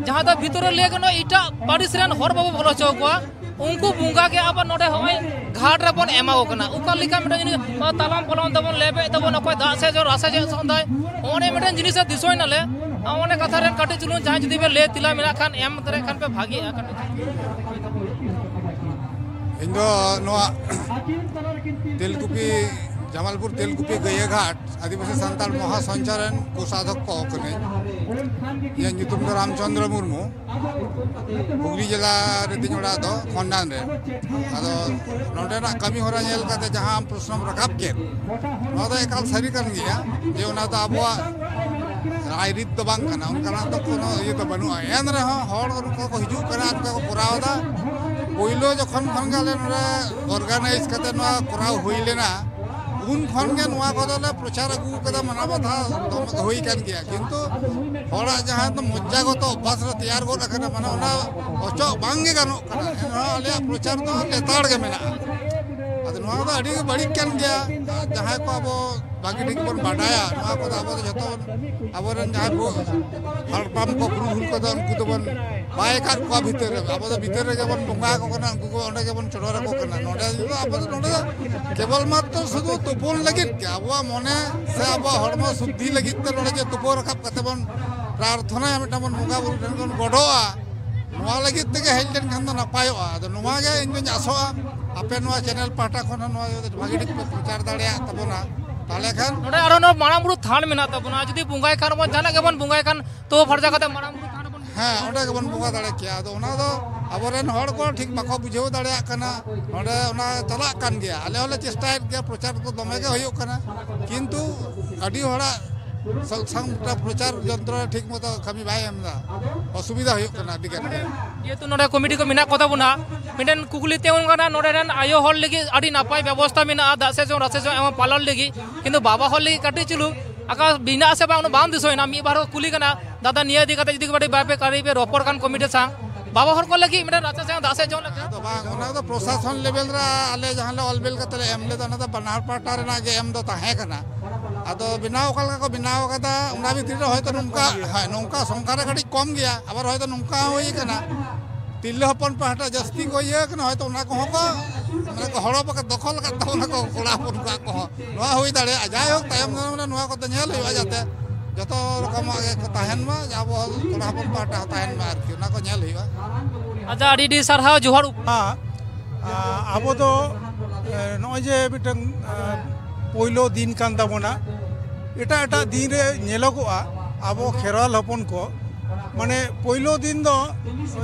ᱡᱟᱦᱟᱸ ᱫᱚ ᱵᱷᱤᱛᱚᱨ ᱨᱮ ᱞᱟᱹᱭ ᱜᱟᱱᱚᱜᱼᱟ ᱮᱴᱟᱜ ᱯᱟᱹᱨᱤᱥ ᱨᱮᱱ ᱦᱚᱲ ᱵᱟᱵᱚ ᱵᱚᱞᱚ ᱦᱚᱪᱚ ᱟᱠᱚᱣᱟ᱾ ᱩᱱᱠᱩ ᱵᱚᱸᱜᱟ ᱜᱮ ᱟᱵᱚ ᱱᱚᱰᱮ ᱦᱚᱸᱜᱼᱚᱭ ᱜᱷᱟᱴ ᱨᱮᱵᱚᱱ ᱮᱢᱟ ᱠᱚ ᱠᱟᱱᱟ᱾ ᱚᱠᱟ ᱞᱮᱠᱟ ᱢᱤᱫᱴᱮᱱ ᱡᱤᱱᱤᱥ, ᱛᱟᱞᱟᱢ ᱯᱚᱞᱚᱢ ᱛᱟᱵᱚᱱ, ᱞᱮᱵᱮᱫ ᱛᱟᱵᱚᱱ, ᱚᱠᱚᱭ ᱫᱟᱜ ᱥᱮᱫ ᱡᱚᱨ, ᱨᱟᱥᱟ ᱥᱮᱫ ᱥᱚᱸᱫᱟᱭ, ᱦᱚᱸᱜᱼᱚ ᱱᱤᱭᱟᱹ ᱢᱤᱫᱴᱮᱱ ᱡᱤᱱᱤᱥ ᱮ ᱫᱤᱥᱟᱹᱭ ᱱᱟᱞᱮ᱾ ᱦᱚᱸᱜᱼᱚ ᱱᱤᱭᱟᱹ ᱠᱟᱛᱷᱟ ᱨᱮᱱ ᱠᱟᱹᱴᱤᱡ ᱪᱩᱞᱩᱝ ᱡᱟᱦᱟᱸᱭ ᱡᱩᱫᱤ ᱵᱮᱱ ᱞᱟᱹᱭ ᱛᱮᱞᱟ ᱢᱮᱱᱟᱜ ᱠᱷᱟᱱ ᱮᱢ ᱫᱟᱲᱮᱭᱟᱜ ᱠᱷᱟᱱ ᱯᱮ ᱵᱷᱟᱜᱤᱜᱼᱟ ᱠᱟᱹᱴᱤᱡ᱾ ᱤᱧ ᱫᱚ ᱱᱚᱣᱟ ᱛᱮᱞᱠᱩᱯᱤ, ᱡᱟᱢᱟᱞᱯᱩᱨ ᱛᱮᱞᱠᱩᱯᱤ ᱜᱟᱹᱭᱟᱹᱜᱷᱟᱴ ᱟᱹᱫᱤᱵᱟᱹᱥᱤ ᱥᱟᱱᱛᱟᱲ ᱢᱚᱦᱟ ᱥᱚᱧᱪᱟᱞᱚᱱ ᱠᱚᱥᱟᱫᱷᱚᱠᱠᱚ ᱠᱟᱹᱱᱟᱹᱧ᱾ ᱤᱧᱟᱹᱜ ᱧᱩᱛᱩᱢ ᱫᱚ ᱨᱟᱢᱪᱚᱸᱫᱽᱨᱚ ᱢᱩᱨᱢᱩ᱾ ᱦᱩᱜᱽᱞᱤ ᱡᱮᱞᱟ ᱨᱮ ᱛᱤᱧ ᱚᱲᱟᱜ ᱫᱚ, ᱠᱷᱚᱱᱰᱟᱱ ᱨᱮ᱾ ᱟᱫᱚ ᱱᱚᱸᱰᱮᱱᱟᱜ ᱠᱟᱹᱢᱤ ᱦᱚᱨᱟ ᱧᱮᱞ ᱠᱟᱛᱮ ᱡᱟᱦᱟᱸ ᱟᱢ ᱯᱨᱚᱥᱱᱚᱢ ᱨᱟᱠᱟᱵ ᱠᱮᱫ, ᱱᱚᱣᱟ ᱫᱚ ᱮᱠᱟᱞ ᱥᱟᱹᱨᱤ ᱠᱟᱱ ᱜᱮᱭᱟ ᱡᱮ ᱚᱱᱟ ᱫᱚ ᱟᱵᱚᱣᱟᱜ ᱨᱟᱭᱨᱤᱛ ᱫᱚ ᱵᱟᱝ ᱠᱟᱱᱟ, ᱚᱱᱠᱟᱱᱟᱜ ᱫᱚ ᱠᱳᱱᱳ ᱤᱭᱟᱹ ᱫᱚ ᱵᱟᱹᱱᱩᱜᱼᱟ᱾ ᱮᱱ ᱨᱮᱦᱚᱸ ᱦᱚᱲ ᱱᱚᱝᱠᱟ ᱠᱚ ᱦᱤᱡᱩᱜ ᱠᱟᱱᱟ, ᱱᱚᱝᱠᱟ ᱠᱚ ᱠᱚᱨᱟᱣ ᱮᱫᱟ᱾ ᱯᱳᱭᱞᱳ ᱡᱚᱠᱷᱚᱱ ᱠᱷᱚᱱ ᱜᱮ ᱟᱞᱮ ᱱᱚᱰᱮ ᱚᱨᱜᱟᱱᱟᱭᱤᱡᱽ ᱠᱟᱛᱮ ᱱᱚᱣᱟ ᱠᱚᱨᱟᱣ ᱦᱩᱭ ᱞᱮᱱᱟ, ᱩᱱ ᱠᱷᱚᱱ ᱜᱮ ᱱᱚᱣᱟ ᱠᱚᱫᱚ ᱞᱮ ᱯᱨᱚᱪᱟᱨ ᱟᱹᱜᱩ ᱠᱟᱫᱟ, ᱢᱟᱱᱟᱣ ᱵᱟᱛᱟᱣ ᱫᱚ ᱦᱩᱭ ᱠᱟᱱ ᱜᱮᱭᱟ, ᱠᱤᱱᱛᱩ ᱦᱚᱲᱟᱜ ᱡᱟᱦᱟᱸ ᱫᱚ ᱢᱚᱡᱽᱡᱟᱜᱚᱛᱚ ᱚᱵᱵᱷᱟᱥ ᱨᱮ ᱛᱮᱭᱟᱨ ᱜᱚᱫ ᱟᱠᱟᱱᱟ, ᱢᱟᱱᱮ ᱚᱱᱟ ᱚᱪᱚᱜ ᱵᱟᱝ ᱜᱮ ᱜᱟᱱᱚᱜ ᱠᱟᱱᱟ᱾ ᱮᱱᱨᱮᱦᱚᱸ ᱟᱞᱮᱭᱟᱜ ᱯᱨᱚᱪᱟᱨ ᱫᱚ ᱞᱮᱛᱟᱲ ᱜᱮ ᱢᱮᱱᱟᱜᱼᱟ᱾ ᱟᱫᱚ ᱱᱚᱣᱟ ᱱᱚᱣᱟ ᱫᱚ ᱟᱹᱰᱤ ᱜᱮ ᱵᱟᱹᱲᱤᱡ ᱠᱟᱱ ᱜᱮᱭᱟ᱾ ᱡᱟᱦᱟᱸᱭ ᱠᱚ ᱟᱵᱚ ᱵᱷᱟᱹᱜᱤ ᱴᱷᱤᱠ ᱵᱚᱱ ᱵᱟᱰᱟᱭᱟ, ᱱᱚᱣᱟ ᱠᱚᱫᱚ ᱟᱵᱚ ᱫᱚ ᱡᱷᱚᱛᱚ ᱵᱚᱱ, ᱟᱵᱚᱨᱮᱱ ᱡᱟᱦᱟᱸᱭ ᱵᱚ-, ᱦᱟᱲᱟᱢ ᱠᱚ ᱯᱩᱨᱩᱫᱷᱩᱞ ᱠᱚᱫᱚ ᱩᱱᱠᱩ ᱫᱚᱵᱚᱱ ᱵᱟᱭ ᱟᱠᱟᱫ ᱠᱚᱣᱟ ᱵᱷᱤᱛᱟᱹᱨ ᱨᱮ᱾ ᱟᱵᱚ ᱫᱚ ᱵᱷᱤᱛᱟᱹᱨ ᱨᱮᱜᱮ ᱵᱚᱱ ᱵᱚᱸᱜᱟ ᱟᱠᱚ ᱠᱟᱱᱟ, ᱩᱱᱠᱩ ᱠᱚ ᱚᱸᱰᱮ ᱜᱮᱵᱚᱱ ᱪᱚᱰᱚᱨ ᱟᱠᱚ ᱠᱟᱱᱟ᱾ ᱱᱚᱰᱮ ᱫᱚ ᱟᱵᱚ ᱫᱚ, ᱱᱚᱰᱮ ᱫᱚ ᱠᱮᱵᱚᱞ ᱢᱟᱛᱨᱚ ᱥᱩᱫᱷᱩ ᱛᱩᱯᱩᱱ ᱞᱟᱹᱜᱤᱫ ᱜᱮ, ᱟᱵᱚᱣᱟᱜ ᱢᱚᱱᱮ ᱥᱮ ᱟᱵᱚᱣᱟᱜ ᱦᱚᱲᱢᱚ ᱥᱩᱫᱽᱫᱷᱤ ᱞᱟᱹᱜᱤᱫ ᱛᱮ ᱱᱚᱰᱮ ᱡᱮ ᱛᱩᱯᱩ ᱨᱟᱠᱟᱵ ᱠᱟᱛᱮ ᱵᱚᱱ ᱯᱨᱟᱨᱛᱷᱚᱱᱟᱭᱟ, ᱢᱤᱫᱴᱟᱝ ᱵᱚᱱ ᱵᱚᱸᱜᱟ ᱵᱩᱨᱩ ᱴᱷᱮᱱ ᱵᱚᱱ ᱜᱚᱰᱚᱜᱼᱟ, ᱱᱚᱣᱟ ᱞᱟᱹᱜᱤᱫ ᱛᱮᱜᱮ ᱦᱮᱡ ᱞᱮᱱᱠᱷᱟᱱ ᱫᱚ ᱱᱟᱯᱟᱭᱚᱜᱼᱟ᱾ ᱟᱫᱚ ᱱᱚᱣᱟ ᱜᱮ ᱤᱧ ᱫᱚᱧ ᱟᱥᱚᱜᱼᱟ, ᱟᱯᱮ ᱱᱚᱣᱟ ᱪᱮᱱᱮᱞ ᱯᱟᱦᱴᱟ ᱠᱷᱚᱱ ᱦᱚᱸ ᱱᱚᱣᱟ ᱵᱷᱟᱜᱤ ᱴᱷᱤᱠ ᱯᱮ ᱯᱨᱚᱪᱟᱨ ᱫᱟᱲᱮᱭᱟᱜ ᱛᱟᱵᱚᱱᱟ, ᱛᱟᱦᱚᱞᱮ ᱠᱷᱟᱱ ᱱᱚᱰᱮ ᱟᱨᱦᱚᱸ ᱱᱚᱣᱟ ᱢᱟᱨᱟᱝ ᱵᱩᱨᱩ ᱛᱷᱟᱱ ᱢᱮᱱᱟᱜ ᱛᱟᱵᱚᱱᱟ, ᱡᱩᱫᱤ ᱵᱚᱸᱜᱟᱭ ᱠᱷᱟᱱ ᱵᱚᱱ, ᱡᱟᱦᱟᱱᱟᱜ ᱜᱮᱵᱚᱱ ᱵᱚᱸᱜᱟᱭ ᱠᱷᱟᱱ, ᱛᱚ ᱯᱷᱟᱨᱪᱟ ᱠᱟᱛᱮ ᱢᱟᱨᱟᱝ ᱵᱩᱨᱩ ᱛᱷᱟᱱ ᱨᱮᱵᱚᱱ ᱦᱮᱸ, ᱚᱸᱰᱮ ᱜᱮᱵᱚᱱ ᱵᱚᱸᱜᱟ ᱫᱟᱲᱮ ᱠᱮᱭᱟ᱾ ᱟᱫᱚ ᱚᱱᱟ ᱫᱚ ᱟᱵᱚᱨᱮᱱ ᱦᱚᱲ ᱠᱚ ᱴᱷᱤᱠ ᱵᱟᱠᱚ ᱵᱩᱡᱷᱟᱹᱣ ᱫᱟᱲᱮᱭᱟᱜ ᱠᱟᱱᱟ᱾ ᱱᱚᱰᱮ ᱚᱱᱟ ᱪᱟᱞᱟᱜ ᱠᱟᱱ ᱜᱮᱭᱟ, ᱟᱞᱮ ᱦᱚᱸᱞᱮ ᱪᱮᱥᱴᱟᱭᱮᱫ ᱜᱮᱭᱟ, ᱯᱨᱚᱪᱟᱨ ᱠᱚ ᱫᱚᱢᱮ ᱜᱮ ᱦᱩᱭᱩᱜ ᱠᱟᱱᱟ, ᱠᱤᱱᱛᱩ ᱟᱹᱰᱤ ᱦᱚᱲᱟᱜ ᱥᱟᱝ ᱯᱨᱚᱪᱟᱨ ᱡᱚᱱᱛᱨᱚ ᱴᱷᱤᱠ ᱢᱚᱛᱚ ᱠᱟᱹᱢᱤ ᱵᱟᱭ ᱮᱢ ᱮᱫᱟ, ᱚᱥᱩᱵᱤᱫᱷᱟ ᱦᱩᱭᱩᱜ ᱠᱟᱱᱟ ᱟᱹᱰᱤ ᱜᱟᱱ ᱜᱮ᱾ ᱡᱮᱦᱮᱛᱩ ᱱᱚᱰᱮ ᱠᱚᱢᱤᱴᱤ ᱠᱚ ᱢᱮᱱᱟᱜ ᱠᱚᱛᱟ ᱵᱚᱱᱟ, ᱢᱤᱫᱴᱮᱱ ᱠᱩᱠᱞᱤ ᱛᱤᱸᱜᱩᱱ ᱠᱟᱱᱟ, ᱱᱚᱰᱮ ᱨᱮᱱ ᱟᱭᱳ ᱦᱚᱲ ᱞᱟᱹᱜᱤᱫ ᱟᱹᱰᱤ ᱱᱟᱯᱟᱭ ᱵᱮᱵᱚᱥᱛᱷᱟ ᱢᱮᱱᱟᱜᱼᱟ, ᱫᱟᱜ ᱥᱮᱫ ᱡᱚᱝ ᱨᱟᱥᱮ ᱡᱚᱝ ᱮᱢ ᱯᱟᱞᱚᱱ ᱞᱟᱹᱜᱤᱫ, ᱠᱤᱱᱛᱩ ᱵᱟᱵᱟ ᱦᱚᱲ ᱞᱟᱹᱜᱤᱫ ᱠᱟᱹᱴᱤᱡ ᱪᱩᱞᱩ ᱟᱠᱟ ᱢᱮᱱᱟᱜ ᱟᱥᱮ ᱵᱟᱝ ᱩᱱᱟᱹᱜ ᱵᱟᱝ ᱫᱤᱥᱟᱹᱭᱮᱱᱟ᱾ ᱢᱤᱫ ᱵᱟᱨ ᱠᱚ ᱠᱩᱞᱤ ᱠᱟᱱᱟ, ᱫᱟᱫᱟ ᱱᱤᱭᱟᱹ ᱤᱫᱤ ᱠᱟᱛᱮ ᱡᱩᱫᱤ ᱠᱟᱹᱴᱤᱡ ᱵᱟᱯᱮ ᱠᱟᱹᱴᱤᱡ ᱯᱮ ᱨᱚᱯᱚᱲ ᱠᱷᱟᱱ ᱠᱚᱢᱤᱴᱤ ᱥᱟᱶ, ᱵᱟᱵᱟ ᱦᱚᱲ ᱠᱚ ᱞᱟᱹᱜᱤᱫ ᱢᱤᱫᱴᱮᱱ ᱨᱟᱪᱟ ᱥᱮ ᱫᱟᱜ ᱥᱮᱫ ᱡᱚᱝ ᱞᱟᱹᱜᱤᱫ᱾ ᱟᱫᱚ ᱵᱟᱝ, ᱚᱱᱟ ᱫᱚ ᱯᱨᱚᱥᱟᱥᱚᱱ ᱞᱮᱵᱮᱞ ᱨᱮ ᱟᱞᱮ ᱡᱟᱦᱟᱸ ᱞᱮ ᱚᱞ ᱵᱮᱞ ᱠᱟᱛᱮ ᱞᱮ ᱮᱢ ᱞᱮᱫᱟ, ᱚᱱᱟ ᱫᱚ ᱵᱟᱱᱟᱨ ᱯᱟᱦᱴᱟ ᱨᱮᱱᱟᱜ ᱜᱮ ᱮᱢ ᱫᱚ ᱛᱟᱦᱮᱸ ᱠᱟᱱᱟ᱾ ᱟᱫᱚ ᱵᱮᱱᱟᱣ ᱚᱠᱟ ᱞᱮᱠᱟ ᱠᱚ ᱵᱮᱱᱟᱣ ᱟᱠᱟᱫᱟ, ᱚᱱᱟ ᱵᱷᱤᱛᱤᱨ ᱨᱮ ᱦᱚᱭᱛᱳ ᱱᱚᱝᱠᱟ, ᱦᱳᱭ, ᱱᱚᱝᱠᱟ ᱥᱚᱝᱠᱷᱟ ᱨᱮ ᱠᱟᱹᱴᱤᱡ ᱠᱚᱢ ᱜᱮᱭᱟ, ᱟᱵᱟᱨ ᱦᱚᱭᱛᱳ ᱱᱚᱝᱠᱟ ᱦᱚᱸ ᱦᱩᱭ ᱠᱟᱱᱟ, ᱛᱤᱨᱞᱟᱹ ᱦᱚᱯᱚᱱ ᱯᱟᱦᱴᱟ ᱡᱟᱹᱥᱛᱤ ᱠᱚ ᱤᱭᱟᱹ ᱠᱟᱱᱟ, ᱦᱚᱭᱛᱳ ᱚᱱᱟ ᱠᱚᱦᱚᱸ ᱠᱚ, ᱢᱟᱱᱮ, ᱠᱚ ᱦᱚᱲ ᱵᱟᱠᱚ ᱫᱚᱠᱷᱚᱞ ᱟᱠᱟᱫ ᱛᱟᱵᱚᱱᱟ ᱠᱚ, ᱠᱚᱲᱟ ᱦᱚᱯᱚᱱ ᱠᱚᱣᱟᱜ ᱠᱚᱦᱚᱸ᱾ ᱱᱚᱣᱟ ᱦᱩᱭ ᱫᱟᱲᱮᱭᱟᱜᱼᱟ᱾ ᱡᱟᱭᱦᱳᱠ, ᱛᱟᱭᱚᱢ ᱫᱟᱨᱟᱢ ᱨᱮ ᱱᱚᱣᱟ ᱠᱚᱫᱚ ᱧᱮᱞ ᱦᱩᱭᱩᱜᱼᱟ, ᱡᱟᱛᱮ ᱡᱚᱛᱚ ᱨᱚᱠᱚᱢᱟᱜ ᱜᱮ ᱠᱚ ᱛᱟᱦᱮᱱ ᱢᱟ, ᱡᱮ ᱟᱵᱚ ᱠᱚᱲᱟ ᱦᱚᱯᱚᱱ ᱯᱟᱦᱴᱟ ᱦᱚᱸ ᱛᱟᱦᱮᱱ ᱢᱟ ᱟᱨᱠᱤ, ᱚᱱᱟ ᱠᱚ ᱧᱮᱞ ᱦᱩᱭᱩᱜᱼᱟ᱾ ᱟᱪᱪᱷᱟ, ᱟᱹᱰᱤ ᱟᱹᱰᱤ ᱥᱟᱨᱦᱟᱣ, ᱡᱚᱦᱟᱨ᱾ ᱦᱮᱸ, ᱟ, ᱟᱵᱚ ᱫᱚ, ᱮ, ᱱᱚᱜᱼᱚᱭ ᱡᱮ ᱢᱤᱫᱴᱟᱝ, ᱮ, ᱯᱳᱭᱞᱳ ᱫᱤᱱ ᱠᱟᱱ ᱛᱟᱵᱚᱱᱟ, ᱮᱴᱟᱜ ᱮᱴᱟᱜ ᱫᱤᱱ ᱨᱮ ᱧᱮᱞᱚᱜᱚᱜᱼᱟ, ᱟᱵᱚ ᱠᱷᱮᱨᱣᱟᱞ ᱦᱚᱯᱚᱱ ᱠᱚ, ᱢᱟᱱᱮ, ᱯᱳᱭᱞᱳ ᱫᱤᱱ ᱫᱚ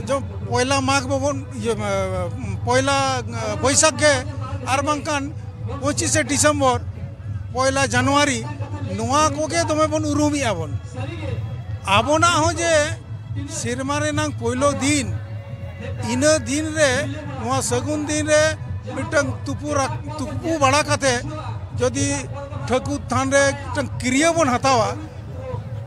ᱡᱚ-, ᱯᱚᱭᱞᱟ ᱢᱟᱜᱽ ᱵᱟᱵᱚᱱ, ᱤᱭᱟᱹ, ᱮ, ᱯᱚᱭᱞᱟ, ᱮ, ᱵᱳᱭᱥᱟᱠᱷ ᱜᱮ, ᱟᱨ ᱵᱟᱝᱠᱷᱟᱱ ᱯᱚᱸᱪᱤᱥᱮ ᱰᱤᱥᱮᱢᱵᱚᱨ, ᱯᱚᱭᱞᱟ ᱡᱟᱱᱩᱣᱟᱨᱤ, ᱱᱚᱣᱟ ᱠᱚᱜᱮ ᱫᱚᱢᱮ ᱵᱚᱱ ᱩᱨᱩᱢᱮᱜᱼᱟ ᱵᱚᱱ᱾ ᱟᱵᱚᱱᱟᱜ ᱦᱚᱸ ᱡᱮ ᱥᱮᱨᱢᱟ ᱨᱮᱱᱟᱝ ᱯᱳᱭᱞᱳ ᱫᱤᱱ, ᱤᱱᱟᱹ ᱫᱤᱱ ᱨᱮ, ᱱᱚᱣᱟ ᱥᱟᱹᱜᱩᱱ ᱫᱤᱱ ᱨᱮ ᱢᱤᱫᱴᱟᱝ ᱛᱩᱯᱩ ᱨᱟ-, ᱛᱩᱯᱩ ᱵᱟᱲᱟ ᱠᱟᱛᱮ ᱡᱩᱫᱤ ᱴᱷᱟᱹᱠᱩᱨ ᱛᱷᱟᱱ ᱨᱮ ᱢᱤᱫᱴᱟᱝ ᱠᱤᱨᱭᱟᱹ ᱵᱚᱱ ᱦᱟᱛᱟᱣᱟ,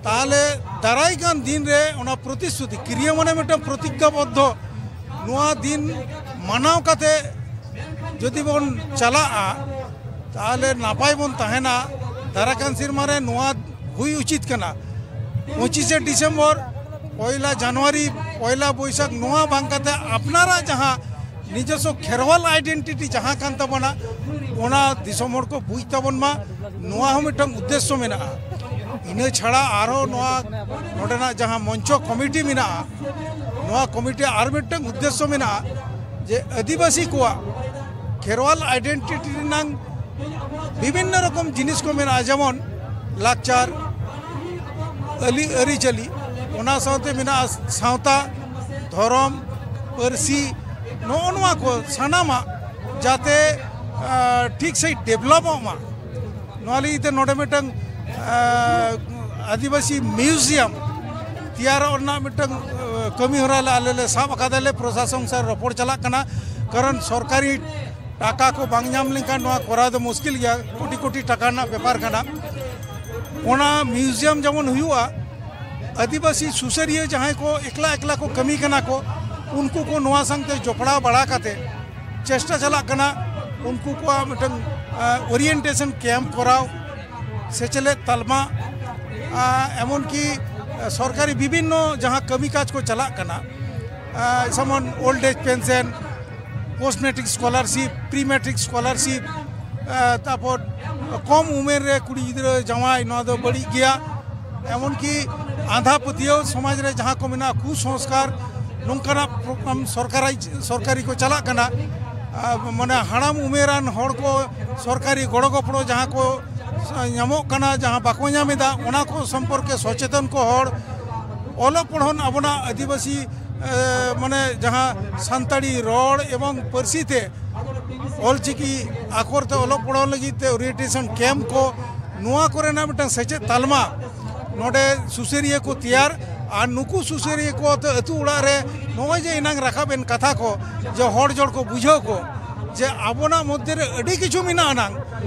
ᱛᱟᱦᱚᱞᱮ ᱫᱟᱨᱟᱭ ᱠᱟᱱ ᱫᱤᱱ ᱨᱮ ᱚᱱᱟ ᱯᱨᱚᱛᱤᱥᱨᱩᱛᱤ, ᱠᱤᱨᱭᱟᱹ ᱢᱟᱱᱮ ᱢᱤᱫᱴᱟᱝ ᱯᱨᱚᱛᱤᱜᱽᱜᱟᱵᱚᱫᱽᱫᱷᱚ, ᱱᱚᱣᱟ ᱫᱤᱱ ᱢᱟᱱᱟᱣ ᱠᱟᱛᱮ ᱡᱩᱫᱤ ᱵᱚᱱ ᱪᱟᱞᱟᱜᱼᱟ, ᱛᱟᱦᱚᱞᱮ ᱱᱟᱯᱟᱭ ᱵᱚᱱ ᱛᱟᱦᱮᱱᱟ᱾ ᱫᱟᱨᱟᱭ ᱠᱟᱱ ᱥᱮᱨᱢᱟ ᱨᱮ ᱱᱚᱣᱟ ᱦᱩᱭ ᱩᱪᱤᱛ ᱠᱟᱱᱟ᱾ ᱯᱚᱸᱪᱤᱥᱮ ᱰᱤᱥᱮᱢᱵᱚᱨ, ᱯᱚᱭᱞᱟ ᱡᱟᱱᱩᱣᱟᱨᱤ, ᱯᱚᱭᱞᱟ ᱵᱳᱭᱥᱟᱠᱷ, ᱱᱚᱣᱟ ᱵᱟᱝ ᱠᱟᱛᱮ ᱟᱯᱱᱟᱨᱟᱜ ᱡᱟᱦᱟᱸ ᱱᱤᱡᱚᱥᱥᱚ ᱠᱷᱮᱨᱣᱟᱞ ᱟᱭᱰᱮᱱᱴᱤᱴᱤ ᱡᱟᱦᱟᱸ ᱠᱟᱱ ᱛᱟᱵᱚᱱᱟ, ᱚᱱᱟ ᱫᱤᱥᱚᱢ ᱦᱚᱲ ᱠᱚ ᱵᱩᱡᱽ ᱛᱟᱵᱚᱱ ᱢᱟ, ᱱᱚᱣᱟ ᱦᱚᱸ ᱢᱤᱫᱴᱟᱝ ᱩᱫᱽᱫᱮᱥᱥᱚ ᱢᱮᱱᱟᱜᱼᱟ᱾ ᱤᱱᱟᱹ ᱪᱷᱟᱲᱟ ᱟᱨᱦᱚᱸ ᱱᱚᱣᱟ ᱱᱚᱰᱮᱱᱟᱜ ᱡᱟᱦᱟᱸ ᱢᱚᱧᱪᱚ ᱠᱚᱢᱤᱴᱤ ᱢᱮᱱᱟᱜᱼᱟ, ᱱᱚᱣᱟ ᱠᱚᱢᱤᱴᱤ ᱟᱨ ᱢᱤᱫᱴᱟᱝ ᱩᱫᱽᱫᱮᱥᱥᱚ ᱢᱮᱱᱟᱜᱼᱟ ᱡᱮ ᱟᱹᱫᱤᱵᱟᱹᱥᱤ ᱠᱚᱣᱟᱜ ᱠᱷᱮᱨᱣᱟᱞ ᱟᱭᱰᱮᱱᱴᱤᱴᱤ ᱨᱮᱱᱟᱝ ᱵᱤᱵᱷᱤᱱᱱᱚ ᱨᱚᱠᱚᱢ ᱡᱤᱱᱤᱥ ᱠᱚ ᱢᱮᱱᱟᱜᱼᱟ, ᱡᱮᱢᱚᱱ ᱞᱟᱠᱪᱟᱨ, ᱟᱹᱞᱤ ᱟᱹᱨᱤᱪᱟᱹᱞᱤ, ᱚᱱᱟ ᱥᱟᱶᱛᱮ ᱢᱮᱱᱟᱜᱼᱟ ᱥᱟᱶᱛᱟ, ᱫᱷᱚᱨᱚᱢ, ᱯᱟᱹᱨᱥᱤ, ᱱᱚᱜᱼᱚ ᱱᱚᱣᱟ ᱠᱚ ᱥᱟᱱᱟᱢᱟᱜ ᱡᱟᱛᱮ, ᱟᱸ, ᱴᱷᱤᱠ ᱥᱟᱺᱦᱤᱡ ᱰᱮᱵᱷᱞᱚᱯᱚᱜ ᱢᱟ, ᱱᱚᱣᱟ ᱞᱟᱹᱜᱤᱫ ᱛᱮ ᱱᱚᱰᱮ ᱢᱤᱫᱴᱟᱝ, ᱟᱸ, ᱟᱹᱫᱤᱵᱟᱹᱥᱤ ᱢᱤᱭᱩᱡᱤᱭᱟᱢ ᱛᱮᱭᱟᱨᱚᱜ ᱨᱮᱱᱟᱜ ᱢᱤᱫᱴᱟᱝ, ᱟᱸ, ᱠᱟᱹᱢᱤ ᱦᱚᱨᱟ ᱞᱮ ᱟᱞᱮ ᱞᱮ ᱥᱟᱵ ᱟᱠᱟᱫᱟᱞᱮ᱾ ᱯᱨᱚᱥᱟᱥᱚᱱ ᱥᱟᱶ ᱨᱚᱯᱚᱲ ᱪᱟᱞᱟᱜ ᱠᱟᱱᱟ, ᱠᱟᱨᱚᱱ ᱥᱚᱨᱠᱟᱨᱤ ᱴᱟᱠᱟ ᱠᱚ ᱵᱟᱝ ᱧᱟᱢ ᱞᱮᱱᱠᱷᱟᱱ ᱱᱚᱣᱟ ᱠᱚᱨᱟᱣ ᱫᱚ ᱢᱩᱥᱠᱤᱞ ᱜᱮᱭᱟ, ᱠᱳᱴᱤ ᱠᱳᱴᱤ ᱴᱟᱠᱟ ᱨᱮᱱᱟᱜ ᱵᱮᱯᱟᱨ ᱠᱟᱱᱟ᱾ ᱚᱱᱟ ᱢᱤᱭᱩᱡᱤᱭᱟᱢ ᱡᱮᱢᱚᱱ ᱦᱩᱭᱩᱜᱼᱟ, ᱟᱹᱫᱤᱵᱟᱹᱥᱤ ᱥᱩᱥᱟᱹᱨᱤᱭᱟᱹ ᱡᱟᱦᱟᱸᱭ ᱠᱚ ᱮᱠᱞᱟ ᱮᱠᱞᱟ ᱠᱚ ᱠᱟᱹᱢᱤ ᱠᱟᱱᱟ ᱠᱚ, ᱩᱱᱠᱩ ᱠᱚ ᱱᱚᱣᱟ ᱥᱟᱶᱛᱮ ᱡᱚᱯᱲᱟᱣ ᱵᱟᱲᱟ ᱠᱟᱛᱮ ᱪᱮᱥᱴᱟ ᱪᱟᱞᱟᱜ ᱠᱟᱱᱟ ᱩᱱᱠᱩ ᱠᱚᱣᱟᱜ ᱢᱤᱫᱴᱟᱝ, ᱟ, ᱳᱨᱤᱭᱮᱱᱴᱮᱥᱚᱱ ᱠᱮᱢᱯ ᱠᱚᱨᱟᱣ, ᱥᱮᱪᱮᱫ ᱛᱟᱞᱢᱟ, ᱟ, ᱮᱢᱚᱱᱠᱤ, ᱟ, ᱥᱚᱨᱠᱟᱨᱤ ᱵᱤᱵᱷᱤᱱᱱᱚ ᱡᱟᱦᱟᱸ ᱠᱟᱹᱢᱤ ᱠᱟᱡᱽ ᱠᱚ ᱪᱟᱞᱟᱜ ᱠᱟᱱᱟ, ᱟ, ᱡᱮᱢᱚᱱ old age pension, post matric scholarship, pre matric scholarship, ᱟ, ᱛᱟᱨᱯᱚᱨ ᱠᱚᱢ ᱩᱢᱮᱨ ᱨᱮ ᱠᱩᱲᱤ ᱜᱤᱫᱽᱨᱟᱹ ᱡᱟᱶᱟᱭ, ᱱᱚᱣᱟ ᱫᱚ ᱵᱟᱹᱲᱤᱡ ᱜᱮᱭᱟ᱾ ᱮᱢᱚᱱᱠᱤ ᱟᱸᱫᱷᱟ ᱯᱟᱹᱛᱭᱟᱹᱣ ᱥᱚᱢᱟᱡᱽ ᱨᱮ ᱡᱟᱦᱟᱸ ᱠᱚ ᱢᱮᱱᱟᱜᱼᱟ, ᱠᱩᱥᱚᱝᱥᱠᱟᱨ, ᱱᱚᱝᱠᱟᱱᱟᱜ ᱯᱨᱳᱜᱨᱟᱢ ᱥᱚᱨᱠᱟᱨᱟᱜ, ᱥᱚᱨᱠᱟᱨᱤ ᱠᱚ ᱪᱟᱞᱟᱜ ᱠᱟᱱᱟ᱾ ᱟ, ᱢᱟᱱᱮ ᱦᱟᱲᱟᱢ ᱩᱢᱮᱨᱟᱱ ᱦᱚᱲ ᱠᱚ ᱥᱚᱨᱠᱟᱨᱤ ᱜᱚᱲᱚ ᱜᱚᱯᱚᱲᱚ ᱡᱟᱦᱟᱸ ᱠᱚ ᱧᱟᱢᱚᱜ ᱠᱟᱱᱟ, ᱡᱟᱦᱟᱸ ᱵᱟᱠᱚ ᱧᱟᱢ ᱮᱫᱟ, ᱚᱱᱟ ᱠᱚ ᱥᱚᱢᱯᱚᱨᱠᱮ ᱥᱚᱪᱮᱛᱚᱱ ᱠᱚ ᱦᱚᱲ, ᱚᱞᱚᱜ ᱯᱚᱲᱦᱚᱱ ᱟᱵᱚᱱᱟᱜ ᱟᱹᱫᱤᱵᱟᱹᱥᱤ, ᱮ, ᱢᱟᱱᱮ ᱡᱟᱦᱟᱸ ᱥᱟᱱᱛᱟᱲᱤ ᱨᱚᱲ ᱮᱵᱚᱝ ᱯᱟᱹᱨᱥᱤ ᱛᱮ ᱚᱞᱪᱤᱠᱤ ᱟᱠᱷᱚᱨ ᱛᱮ ᱚᱞᱚᱜ ᱯᱚᱲᱦᱚᱱ ᱞᱟᱹᱜᱤᱫ ᱛᱮ ᱳᱨᱤᱭᱮᱱᱴᱮᱥᱚᱱ ᱠᱮᱢᱯ ᱠᱚ, ᱱᱚᱣᱟ ᱠᱚᱨᱮᱱᱟᱜ ᱢᱤᱫᱴᱟᱝ ᱥᱮᱪᱮᱫ ᱛᱟᱞᱢᱟ ᱱᱚᱰᱮ ᱥᱩᱥᱟᱹᱨᱤᱭᱟᱹ ᱠᱚ ᱛᱮᱭᱟᱨ, ᱟᱨ ᱱᱩᱠᱩ ᱥᱩᱥᱟᱹᱨᱤᱭᱟᱹ ᱠᱚ ᱟᱹᱛᱩ, ᱟᱹᱛᱩ ᱚᱲᱟᱜ ᱨᱮ ᱱᱚᱜᱼᱚᱭ ᱡᱮ ᱮᱱᱟᱝ ᱨᱟᱠᱟᱵ ᱮᱱ ᱠᱟᱛᱷᱟ ᱠᱚ, ᱡᱮ ᱦᱚᱲ ᱡᱚᱲ ᱠᱚ ᱵᱩᱡᱷᱟᱹᱣ ᱠᱚ ᱡᱮ ᱟᱵᱚᱱᱟᱜ ᱢᱚᱫᱽᱫᱷᱮ ᱨᱮ ᱟᱹᱰᱤ ᱠᱤᱪᱷᱩ ᱢᱮᱱᱟᱜ ᱟᱱᱟᱝ,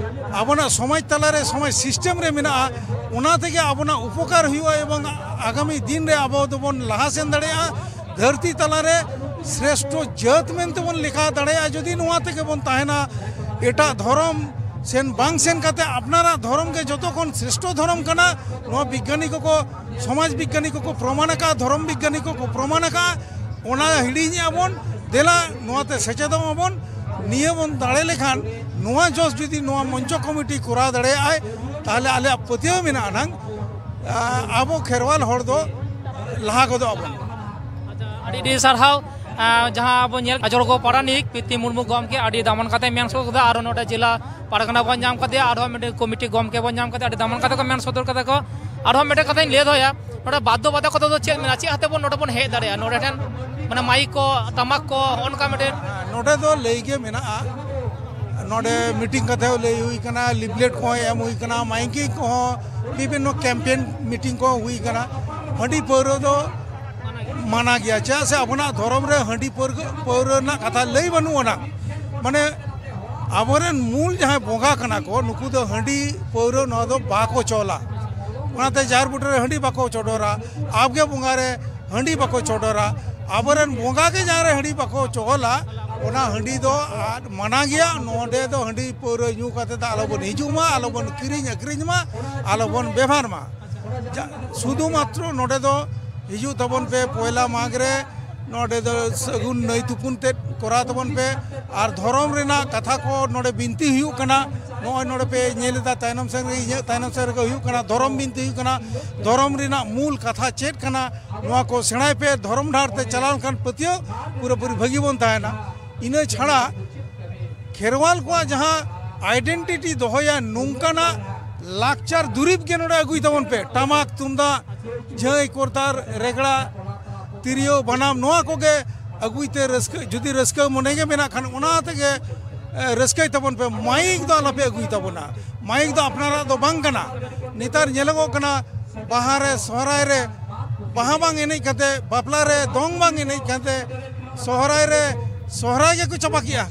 ᱟᱵᱚᱱᱟᱜ ᱥᱚᱢᱟᱡᱽ ᱛᱟᱞᱟᱨᱮ, ᱥᱚᱢᱟᱡᱽ ᱥᱤᱥᱴᱮᱢ ᱨᱮ ᱢᱮᱱᱟᱜᱼᱟ, ᱚᱱᱟ ᱛᱮᱜᱮ ᱟᱵᱚᱱᱟᱜ ᱩᱯᱚᱠᱟᱨ ᱦᱩᱭᱩᱜᱼᱟ ᱮᱵᱚᱝ ᱟᱜᱟᱢᱤ ᱫᱤᱱ ᱨᱮ ᱟᱵᱚ ᱫᱚᱵᱚᱱ ᱞᱟᱦᱟ ᱥᱮᱱ ᱫᱟᱲᱮᱭᱟᱜᱼᱟ᱾ ᱫᱷᱟᱹᱨᱛᱤ ᱛᱟᱞᱟᱨᱮ ᱥᱨᱮᱥᱴᱷᱚ ᱡᱟᱹᱛ ᱢᱮᱱᱛᱮ ᱵᱚᱱ ᱞᱮᱠᱷᱟ ᱫᱟᱲᱮᱭᱟᱜᱼᱟ, ᱡᱩᱫᱤ ᱱᱚᱣᱟ ᱛᱮᱜᱮ ᱵᱚᱱ ᱛᱟᱦᱮᱱᱟ᱾ ᱮᱴᱟᱜ ᱫᱷᱚᱨᱚᱢ ᱥᱮᱱ ᱵᱟᱝ ᱥᱮᱱ ᱠᱟᱛᱮ ᱟᱯᱱᱟᱨᱟᱜ ᱫᱷᱚᱨᱚᱢ ᱜᱮ ᱡᱚᱛᱚ ᱠᱷᱚᱱ ᱥᱨᱮᱥᱴᱷᱚ ᱫᱷᱚᱨᱚᱢ ᱠᱟᱱᱟ, ᱱᱚᱣᱟ ᱵᱤᱜᱽᱜᱟᱱᱤ ᱠᱚᱠᱚ, ᱥᱚᱢᱟᱡᱽ ᱵᱤᱜᱽᱜᱟᱱᱤ ᱠᱚᱠᱚ ᱯᱨᱚᱢᱟᱱ ᱟᱠᱟᱫᱼᱟ, ᱫᱷᱚᱨᱚᱢ ᱵᱤᱜᱽᱜᱟᱱᱤ ᱠᱚᱠᱚ ᱯᱨᱚᱢᱟᱱ ᱟᱠᱟᱫᱼᱟ᱾ ᱚᱱᱟ ᱦᱤᱲᱤᱧᱮᱫᱼᱟ ᱵᱚᱱ᱾ ᱫᱮᱞᱟ ᱱᱚᱣᱟᱛᱮ ᱥᱮᱪᱮᱫᱚᱜ ᱢᱟᱵᱚᱱ᱾ ᱱᱤᱭᱟᱹ ᱵᱚᱱ ᱫᱟᱲᱮ ᱞᱮᱠᱷᱟᱱ, ᱱᱚᱣᱟ ᱡᱚᱥ ᱡᱩᱫᱤ ᱱᱚᱣᱟ ᱢᱚᱧᱪᱚ ᱠᱚᱢᱤᱴᱤ ᱠᱚᱨᱟᱣ ᱫᱟᱲᱮᱭᱟᱜᱼᱟᱭ, ᱛᱟᱦᱚᱞᱮ ᱟᱞᱮᱭᱟᱜ ᱯᱟᱹᱛᱭᱟᱹᱣ ᱢᱮᱱᱟᱜᱼᱟ ᱱᱟᱝ, ᱟ, ᱟᱵᱚ ᱠᱷᱮᱨᱣᱟᱞ ᱦᱚᱲ ᱫᱚ ᱞᱟᱦᱟ ᱜᱚᱫᱚᱜ ᱟᱵᱚᱱ᱾ ᱟᱹᱰᱤ ᱟᱹᱰᱤ ᱥᱟᱨᱦᱟᱣ᱾ ᱟ, ᱡᱟᱦᱟᱸ ᱟᱵᱚ ᱧᱮᱞ ᱟᱡᱚᱲᱜᱚ ᱯᱟᱨᱟᱱᱤᱠ ᱯᱤᱛᱤ ᱢᱩᱨᱢᱩ ᱜᱚᱢᱠᱮ ᱟᱹᱰᱤ ᱫᱟᱢᱟᱱ ᱠᱟᱛᱮ ᱢᱮᱱ ᱥᱚᱫᱚᱨ ᱠᱮᱫᱟ, ᱟᱨᱚ ᱱᱚᱰᱮ ᱡᱮᱞᱟ ᱯᱟᱨᱜᱟᱱᱟ ᱵᱚᱱ ᱧᱟᱢ ᱠᱟᱫᱮᱭᱟ, ᱟᱨᱦᱚᱸ ᱢᱤᱫᱴᱮᱱ ᱠᱚᱢᱤᱴᱤ ᱜᱚᱢᱠᱮ ᱵᱚᱱ ᱧᱟᱢ ᱠᱟᱫᱮᱭᱟ, ᱟᱹᱰᱤ ᱫᱟᱢᱟᱱ ᱠᱟᱛᱮ ᱠᱚ ᱢᱮᱱ ᱥᱚᱫᱚᱨ ᱠᱟᱫᱟ ᱠᱚ᱾ ᱟᱨᱦᱚᱸ ᱢᱤᱫᱴᱮᱱ ᱠᱟᱛᱷᱟᱧ ᱞᱟᱹᱭ ᱫᱚᱦᱚᱭᱟ, ᱱᱚᱰᱮ ᱵᱟᱫᱽᱫᱷᱚ ᱵᱟᱫᱷᱚᱠᱚᱛᱟ ᱫᱚ ᱪᱮᱫ ᱢᱮᱱᱟᱜᱼᱟ? ᱪᱮᱫ ᱦᱟᱛᱮ ᱵᱚᱱ ᱱᱚᱰᱮ ᱵᱚᱱ ᱦᱮᱡ ᱫᱟᱲᱮᱭᱟᱜᱼᱟ? ᱱᱚᱰᱮ ᱴᱷᱮᱱ ᱢᱟᱱᱮ ᱢᱟᱭᱤᱠ ᱠᱚ, ᱴᱟᱢᱟᱠ ᱠᱚ, ᱦᱚᱸᱜᱼᱚ ᱱᱚᱝᱠᱟ ᱢᱤᱫᱴᱮᱱ ᱱᱚᱰᱮ ᱫᱚ ᱞᱟᱹᱭ ᱜᱮ ᱢᱮᱱᱟᱜᱼᱟ, ᱱᱚᱰᱮ ᱢᱤᱴᱤᱝ ᱠᱟᱛᱮ ᱦᱚᱸ ᱞᱟᱹᱭ ᱦᱩᱭ ᱠᱟᱱᱟ, ᱞᱤᱯᱷᱞᱮᱴ ᱠᱚᱦᱚᱸ ᱮᱢ ᱦᱩᱭ ᱠᱟᱱᱟ, ᱢᱟᱭᱤᱠᱤᱝ ᱠᱚᱦᱚᱸ, ᱵᱤᱵᱷᱤᱱᱱᱚ ᱠᱮᱢᱯᱮᱱ ᱢᱤᱴᱤᱝ ᱠᱚᱦᱚᱸ ᱦᱩᱭ ᱠᱟᱱᱟ᱾ ᱦᱟᱺᱰᱤ ᱯᱟᱹᱣᱨᱟᱹ ᱫᱚ ᱢᱟᱱᱟ ᱜᱮᱭᱟ, ᱪᱮᱫᱟᱜ ᱥᱮ ᱟᱵᱚᱱᱟᱜ ᱫᱷᱚᱨᱚᱢ ᱨᱮ ᱦᱟᱺᱰᱤ ᱯᱟᱹᱣᱨᱟᱹ, ᱯᱟᱹᱣᱨᱟᱹ ᱨᱮᱱᱟᱜ ᱠᱟᱛᱷᱟ ᱞᱟᱹᱭ ᱵᱟᱹᱱᱩᱜ ᱟᱱᱟ᱾ ᱢᱟᱱᱮ ᱟᱵᱚᱨᱮᱱ ᱢᱩᱞ ᱡᱟᱦᱟᱸᱭ ᱵᱚᱸᱜᱟ ᱠᱟᱱᱟ ᱠᱚ, ᱱᱩᱠᱩ ᱫᱚ ᱦᱟᱺᱰᱤ ᱯᱟᱹᱣᱨᱟᱹ ᱱᱚᱣᱟ ᱫᱚ ᱵᱟᱠᱚ ᱪᱚᱞᱟ᱾ ᱚᱱᱟᱛᱮ ᱡᱟᱦᱮᱨ ᱵᱩᱴᱟᱹ ᱨᱮ ᱦᱟᱺᱰᱤ ᱵᱟᱠᱚ ᱪᱚᱰᱚᱨᱟ, ᱟᱵᱜᱮ ᱵᱚᱸᱜᱟ ᱨᱮ ᱦᱟᱺᱰᱤ ᱵᱟᱠᱚ ᱪᱚᱰᱚᱨᱟ᱾ ᱟᱵᱚᱨᱮᱱ ᱵᱚᱸᱜᱟ ᱜᱮ ᱡᱟᱦᱟᱸ ᱨᱮ ᱦᱟᱺᱰᱤ ᱵᱟᱠᱚ ᱪᱚᱞᱟ, ᱚᱱᱟ ᱦᱟᱺᱰᱤ ᱫᱚ ᱟᱫ ᱢᱟᱱᱟ ᱜᱮᱭᱟ᱾ ᱱᱚᱰᱮ ᱫᱚ ᱦᱟᱺᱰᱤ ᱯᱟᱹᱣᱨᱟᱹ ᱧᱩ ᱠᱟᱛᱮ ᱫᱚ ᱟᱞᱚᱵᱚᱱ ᱦᱤᱡᱩᱜ ᱢᱟ, ᱟᱞᱚᱵᱚᱱ ᱠᱤᱨᱤᱧ ᱟᱹᱠᱷᱨᱤᱧ ᱢᱟ, ᱟᱞᱚᱵᱚᱱ ᱵᱮᱵᱷᱟᱨ ᱢᱟ᱾ ᱡᱟ-, ᱥᱩᱫᱷᱩ ᱢᱟᱛᱨᱚ ᱱᱚᱰᱮ ᱫᱚ ᱦᱤᱡᱩᱜ ᱛᱟᱵᱚᱱ ᱯᱮ ᱯᱚᱭᱞᱟ ᱢᱟᱜᱽ ᱨᱮ, ᱱᱚᱰᱮ ᱫᱚ ᱥᱟᱹᱜᱩᱱ ᱱᱟᱹᱭ ᱛᱩᱯᱩᱱ ᱛᱮᱫ ᱠᱚᱨᱟᱣ ᱛᱟᱵᱚᱱ ᱯᱮ᱾ ᱟᱨ ᱫᱷᱚᱨᱚᱢ ᱨᱮᱱᱟᱜ ᱠᱟᱛᱷᱟ ᱠᱚ ᱱᱚᱰᱮ ᱵᱤᱱᱛᱤ ᱦᱩᱭᱩᱜ ᱠᱟᱱᱟ, ᱱᱚᱜᱼᱚᱭ ᱱᱚᱰᱮ ᱯᱮ ᱧᱮᱞ ᱮᱫᱟ ᱛᱟᱭᱱᱚᱢ ᱥᱮᱱ ᱨᱮ, ᱤᱧᱟᱹᱜ ᱛᱟᱭᱱᱚᱢ ᱥᱮᱱ ᱨᱮᱜᱮ ᱦᱩᱭᱩᱜ ᱠᱟᱱᱟ, ᱫᱷᱚᱨᱚᱢ ᱵᱤᱱᱛᱤ ᱦᱩᱭᱩᱜ ᱠᱟᱱᱟ᱾ ᱫᱷᱚᱨᱚᱢ ᱨᱮᱱᱟᱜ ᱢᱩᱞ ᱠᱟᱛᱷᱟ ᱪᱮᱫ ᱠᱟᱱᱟ, ᱱᱚᱣᱟ ᱠᱚ ᱥᱮᱬᱟᱭ ᱯᱮ᱾ ᱫᱷᱚᱨᱚᱢ ᱰᱟᱦᱟᱨ ᱛᱮ ᱪᱟᱞᱟᱣ ᱞᱮᱱᱠᱷᱟᱱ ᱯᱟᱹᱛᱭᱟᱹᱣ ᱯᱩᱨᱟᱹᱯᱩᱨᱤ ᱵᱷᱟᱹᱜᱤ ᱵᱚᱱ ᱛᱟᱦᱮᱱᱟ᱾ ᱤᱱᱟᱹ ᱪᱷᱟᱲᱟ ᱠᱷᱮᱨᱣᱟᱞ ᱠᱚᱣᱟᱜ ᱡᱟᱦᱟᱸ ᱟᱭᱰᱮᱱᱴᱤᱴᱤ ᱫᱚᱦᱚᱭᱟ, ᱱᱚᱝᱠᱟᱱᱟᱜ ᱞᱟᱠᱪᱟᱨ ᱫᱩᱨᱤᱵᱽ ᱜᱮ ᱱᱚᱰᱮ ᱟᱹᱜᱩᱭ ᱛᱟᱵᱚᱱ ᱯᱮ᱾ ᱴᱟᱢᱟᱠ, ᱛᱩᱢᱫᱟᱜ, ᱡᱷᱟᱹᱭ, ᱠᱚᱨᱛᱟᱞ, ᱨᱮᱜᱽᱲᱟ, ᱛᱤᱨᱭᱳ, ᱵᱟᱱᱟᱢ, ᱱᱚᱣᱟ ᱠᱚᱜᱮ ᱟᱹᱜᱩᱭ ᱛᱮ ᱨᱟᱹᱥᱠᱟᱹ, ᱡᱩᱫᱤ ᱨᱟᱹᱥᱠᱟᱹ ᱢᱚᱱᱮ ᱜᱮ ᱢᱮᱱᱟᱜ ᱠᱷᱟᱱ, ᱚᱱᱟ ᱛᱮᱜᱮ, ᱮ, ᱨᱟᱹᱥᱠᱟᱹᱭ ᱛᱟᱵᱚᱱ ᱯᱮ᱾ ᱢᱟᱭᱤᱠ ᱫᱚ ᱟᱞᱚᱯᱮ ᱟᱹᱜᱩᱭ ᱛᱟᱵᱚᱱᱟ᱾ ᱢᱟᱭᱤᱠ ᱫᱚ ᱟᱯᱱᱟᱨᱟᱜ ᱫᱚ ᱵᱟᱝ ᱠᱟᱱᱟ᱾ ᱱᱮᱛᱟᱨ ᱧᱮᱞᱚᱜᱚᱜ ᱠᱟᱱᱟ, ᱵᱟᱦᱟ ᱨᱮ, ᱥᱚᱦᱨᱟᱭ ᱨᱮ ᱵᱟᱦᱟ ᱵᱟᱝ ᱮᱱᱮᱡ ᱠᱟᱛᱮ, ᱵᱟᱯᱞᱟ ᱨᱮ ᱫᱚᱝ ᱵᱟᱝ ᱮᱱᱮᱡ ᱠᱟᱛᱮ, ᱥᱚᱦᱨᱟᱭ ᱨᱮ ᱥᱚᱦᱨᱟᱭ ᱜᱮᱠᱚ ᱪᱟᱵᱟ ᱠᱮᱜᱼᱟ,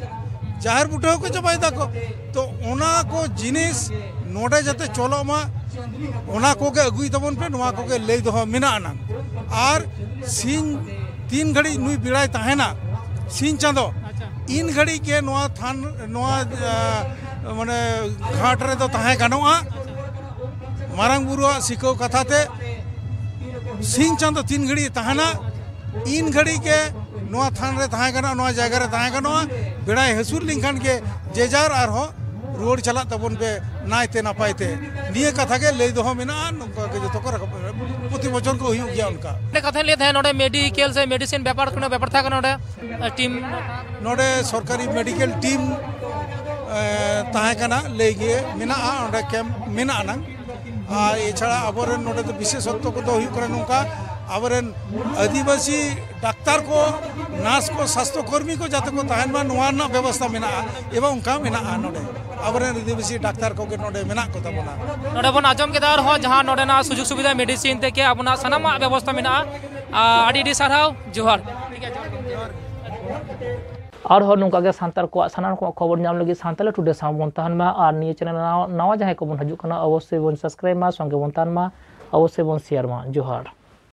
ᱡᱟᱦᱮᱨ ᱵᱩᱴᱟᱹ ᱦᱚᱸᱠᱚ ᱪᱟᱵᱟᱭ ᱫᱟᱠᱚ᱾ ᱛᱚ, ᱚᱱᱟ ᱠᱚ ᱡᱤᱱᱤᱥ ᱱᱚᱰᱮ ᱡᱟᱛᱮ ᱪᱚᱞᱚᱜ ᱢᱟ, ᱚᱱᱟ ᱠᱚᱜᱮ ᱟᱹᱜᱩᱭ ᱛᱟᱵᱚᱱ ᱯᱮ᱾ ᱱᱚᱣᱟ ᱠᱚᱜᱮ ᱞᱟᱹᱭ ᱫᱚᱦᱚ ᱢᱮᱱᱟᱜ ᱟᱱᱟᱝ᱾ ᱟᱨ ᱥᱤᱧ ᱛᱤᱱ ᱜᱷᱟᱹᱲᱤᱡ ᱱᱩᱭ ᱵᱮᱲᱟᱭ ᱛᱟᱦᱮᱱᱟ ᱥᱤᱧ ᱪᱟᱸᱫᱚ, ᱟᱪᱪᱷᱟ᱾ ᱤᱱ ᱜᱷᱟᱹᱲᱤᱡ ᱜᱮ ᱱᱚᱣᱟ ᱛᱷᱟᱱ, ᱱᱚᱣᱟ, ᱟ, ᱢᱟᱱᱮ ᱜᱷᱟᱴ ᱨᱮᱫᱚ ᱛᱟᱦᱮᱸ ᱜᱟᱱᱚᱜᱼᱟ᱾ ᱢᱟᱨᱟᱝ ᱵᱩᱨᱩᱣᱟᱜ ᱥᱤᱠᱷᱟᱹᱣ ᱠᱟᱛᱷᱟ ᱛᱮ ᱥᱤᱧ ᱪᱟᱸᱫᱚ ᱛᱤᱱ ᱜᱷᱟᱹᱲᱤᱡ ᱛᱟᱦᱮᱱᱟ, ᱤᱱ ᱜᱷᱟᱹᱲᱤᱡ ᱜᱮ ᱱᱚᱣᱟ ᱛᱷᱟᱱ ᱨᱮ ᱛᱟᱦᱮᱸ ᱜᱟᱱᱚᱜᱼᱟ, ᱱᱚᱣᱟ ᱡᱟᱭᱜᱟ ᱨᱮ ᱛᱟᱦᱮᱸ ᱜᱟᱱᱚᱜᱼᱟ᱾ ᱵᱮᱲᱟᱭ ᱦᱟᱹᱥᱩᱨ ᱞᱮᱱᱠᱷᱟᱱ ᱜᱮ ᱡᱮᱡᱟᱨ ᱟᱨᱦᱚᱸ ᱨᱩᱣᱟᱹᱲ ᱪᱟᱞᱟᱜ ᱛᱟᱵᱚᱱ ᱯᱮ ᱱᱟᱭᱛᱮ ᱱᱟᱯᱟᱭ ᱛᱮ᱾ ᱱᱤᱭᱟᱹ ᱠᱟᱛᱷᱟ ᱜᱮ ᱞᱟᱹᱭ ᱫᱚᱦᱚ ᱢᱮᱱᱟᱜᱼᱟ᱾ ᱱᱚᱝᱠᱟ ᱜᱮ ᱡᱚᱛᱚ ᱠᱚ ᱨᱟᱠᱟᱵ, ᱯᱨᱚᱛᱤ ᱵᱚᱪᱷᱚᱨ ᱠᱚ ᱦᱩᱭᱩᱜ ᱜᱮᱭᱟ ᱚᱱᱠᱟ᱾ ᱢᱤᱫᱴᱮᱱ ᱠᱟᱛᱷᱟᱧ ᱞᱟᱹᱭ ᱛᱟᱦᱮᱸᱫ, ᱱᱚᱰᱮ ᱢᱮᱰᱤᱠᱮᱞ ᱥᱮ ᱢᱮᱰᱤᱥᱤᱱ ᱵᱮᱯᱟᱨ ᱠᱚ, ᱵᱮᱯᱟᱨ ᱛᱟᱦᱮᱸ ᱠᱟᱱᱟ ᱱᱚᱰᱮ, ᱴᱤᱢ? ᱱᱚᱰᱮ ᱥᱚᱨᱠᱟᱨᱤ ᱢᱮᱰᱤᱠᱮᱞ ᱴᱤᱢ, ᱮ, ᱛᱟᱦᱮᱸ ᱠᱟᱱᱟ, ᱞᱟᱹᱭ ᱜᱮ ᱢᱮᱱᱟᱜᱼᱟ, ᱚᱸᱰᱮ ᱠᱮᱢᱯ ᱢᱮᱱᱟᱜ ᱟᱱᱟᱝ᱾ ᱟᱨ ᱮᱪᱷᱟᱲᱟ ᱟᱵᱚᱨᱮᱱ ᱱᱚᱰᱮ ᱫᱚ ᱵᱤᱥᱮᱥᱚᱛᱛᱚ ᱠᱚᱫᱚ ᱦᱩᱭᱩᱜ ᱠᱟᱱᱟ ᱱᱚᱝᱠᱟ, ᱟᱵᱚᱨᱮᱱ ᱟᱹᱫᱤᱵᱟᱹᱥᱤ ᱰᱟᱠᱛᱟᱨ ᱠᱚ, ᱱᱟᱨᱥ ᱠᱚ, ᱥᱟᱥᱛᱷᱚ ᱠᱚᱨᱢᱤ ᱠᱚ ᱡᱟᱛᱮ ᱠᱚ ᱛᱟᱦᱮᱱ ᱢᱟ, ᱱᱚᱣᱟ ᱨᱮᱱᱟᱜ ᱵᱮᱵᱚᱥᱛᱷᱟ ᱢᱮᱱᱟᱜᱼᱟ ᱮᱵᱚᱝ ᱚᱱᱠᱟ ᱢᱮᱱᱟᱜᱼᱟ ᱱᱚᱰᱮ᱾ ᱟᱵᱚᱨᱮᱱ ᱟᱹᱫᱤᱵᱟᱹᱥᱤ ᱰᱟᱠᱛᱟᱨ ᱠᱚᱜᱮ ᱱᱚᱰᱮ ᱢᱮᱱᱟᱜ ᱠᱚ ᱛᱟᱵᱚᱱᱟ᱾ ᱱᱚᱰᱮ ᱵᱚᱱ ᱟᱸᱡᱚᱢ ᱠᱮᱫᱟ ᱟᱨᱦᱚᱸ ᱡᱟᱦᱟᱸ ᱱᱚᱰᱮᱱᱟᱜ ᱥᱩᱡᱳᱜᱽ ᱥᱩᱵᱤᱫᱷᱟ, ᱢᱮᱰᱤᱥᱤᱱ ᱛᱷᱮᱠᱮ ᱟᱵᱚᱱᱟᱜ ᱥᱟᱱᱟᱢᱟᱜ ᱵᱮᱵᱚᱥᱛᱷᱟ ᱢᱮᱱᱟᱜᱼᱟ᱾ ᱟᱨ ᱟᱹᱰᱤ ᱟᱹᱰᱤ ᱥᱟᱨᱦᱟᱣ, ᱡᱚᱦᱟᱨ᱾ ᱟᱨᱦᱚᱸ ᱱᱚᱝᱠᱟ ᱜᱮ ᱥᱟᱱᱛᱟᱲ ᱠᱚᱣᱟᱜ ᱥᱟᱱᱟᱢ ᱨᱚᱠᱚᱢᱟᱜ ᱠᱷᱚᱵᱚᱨ ᱧᱟᱢ ᱞᱟᱹᱜᱤᱫ ᱥᱟᱱᱛᱟᱞᱤ ᱴᱩᱰᱮ ᱥᱟᱶ ᱵᱚᱱ ᱛᱟᱦᱮᱱ ᱢᱟ᱾ ᱟᱨ ᱱᱤᱭᱟᱹ ᱪᱮᱱᱮᱞ ᱱᱟᱣᱟ, ᱱᱟᱣᱟ ᱡᱟᱦᱟᱸᱭ ᱠᱚᱵᱚᱱ ᱦᱤᱡᱩᱜ ᱠᱟᱱᱟ, ᱚᱵᱚᱥᱥᱳᱭ ᱵᱚᱱ ᱥᱟᱵᱥᱠᱨᱟᱭᱤᱵ ᱢᱟ, ᱥᱚᱸᱜᱮ ᱵᱚᱱ ᱛᱟᱦᱮᱱ ᱢᱟ, ᱚᱵᱚᱥᱥᱳᱭ ᱵᱚᱱ ᱥᱮᱭᱟᱨ ᱢᱟ᱾ ᱡᱚᱦᱟᱨ᱾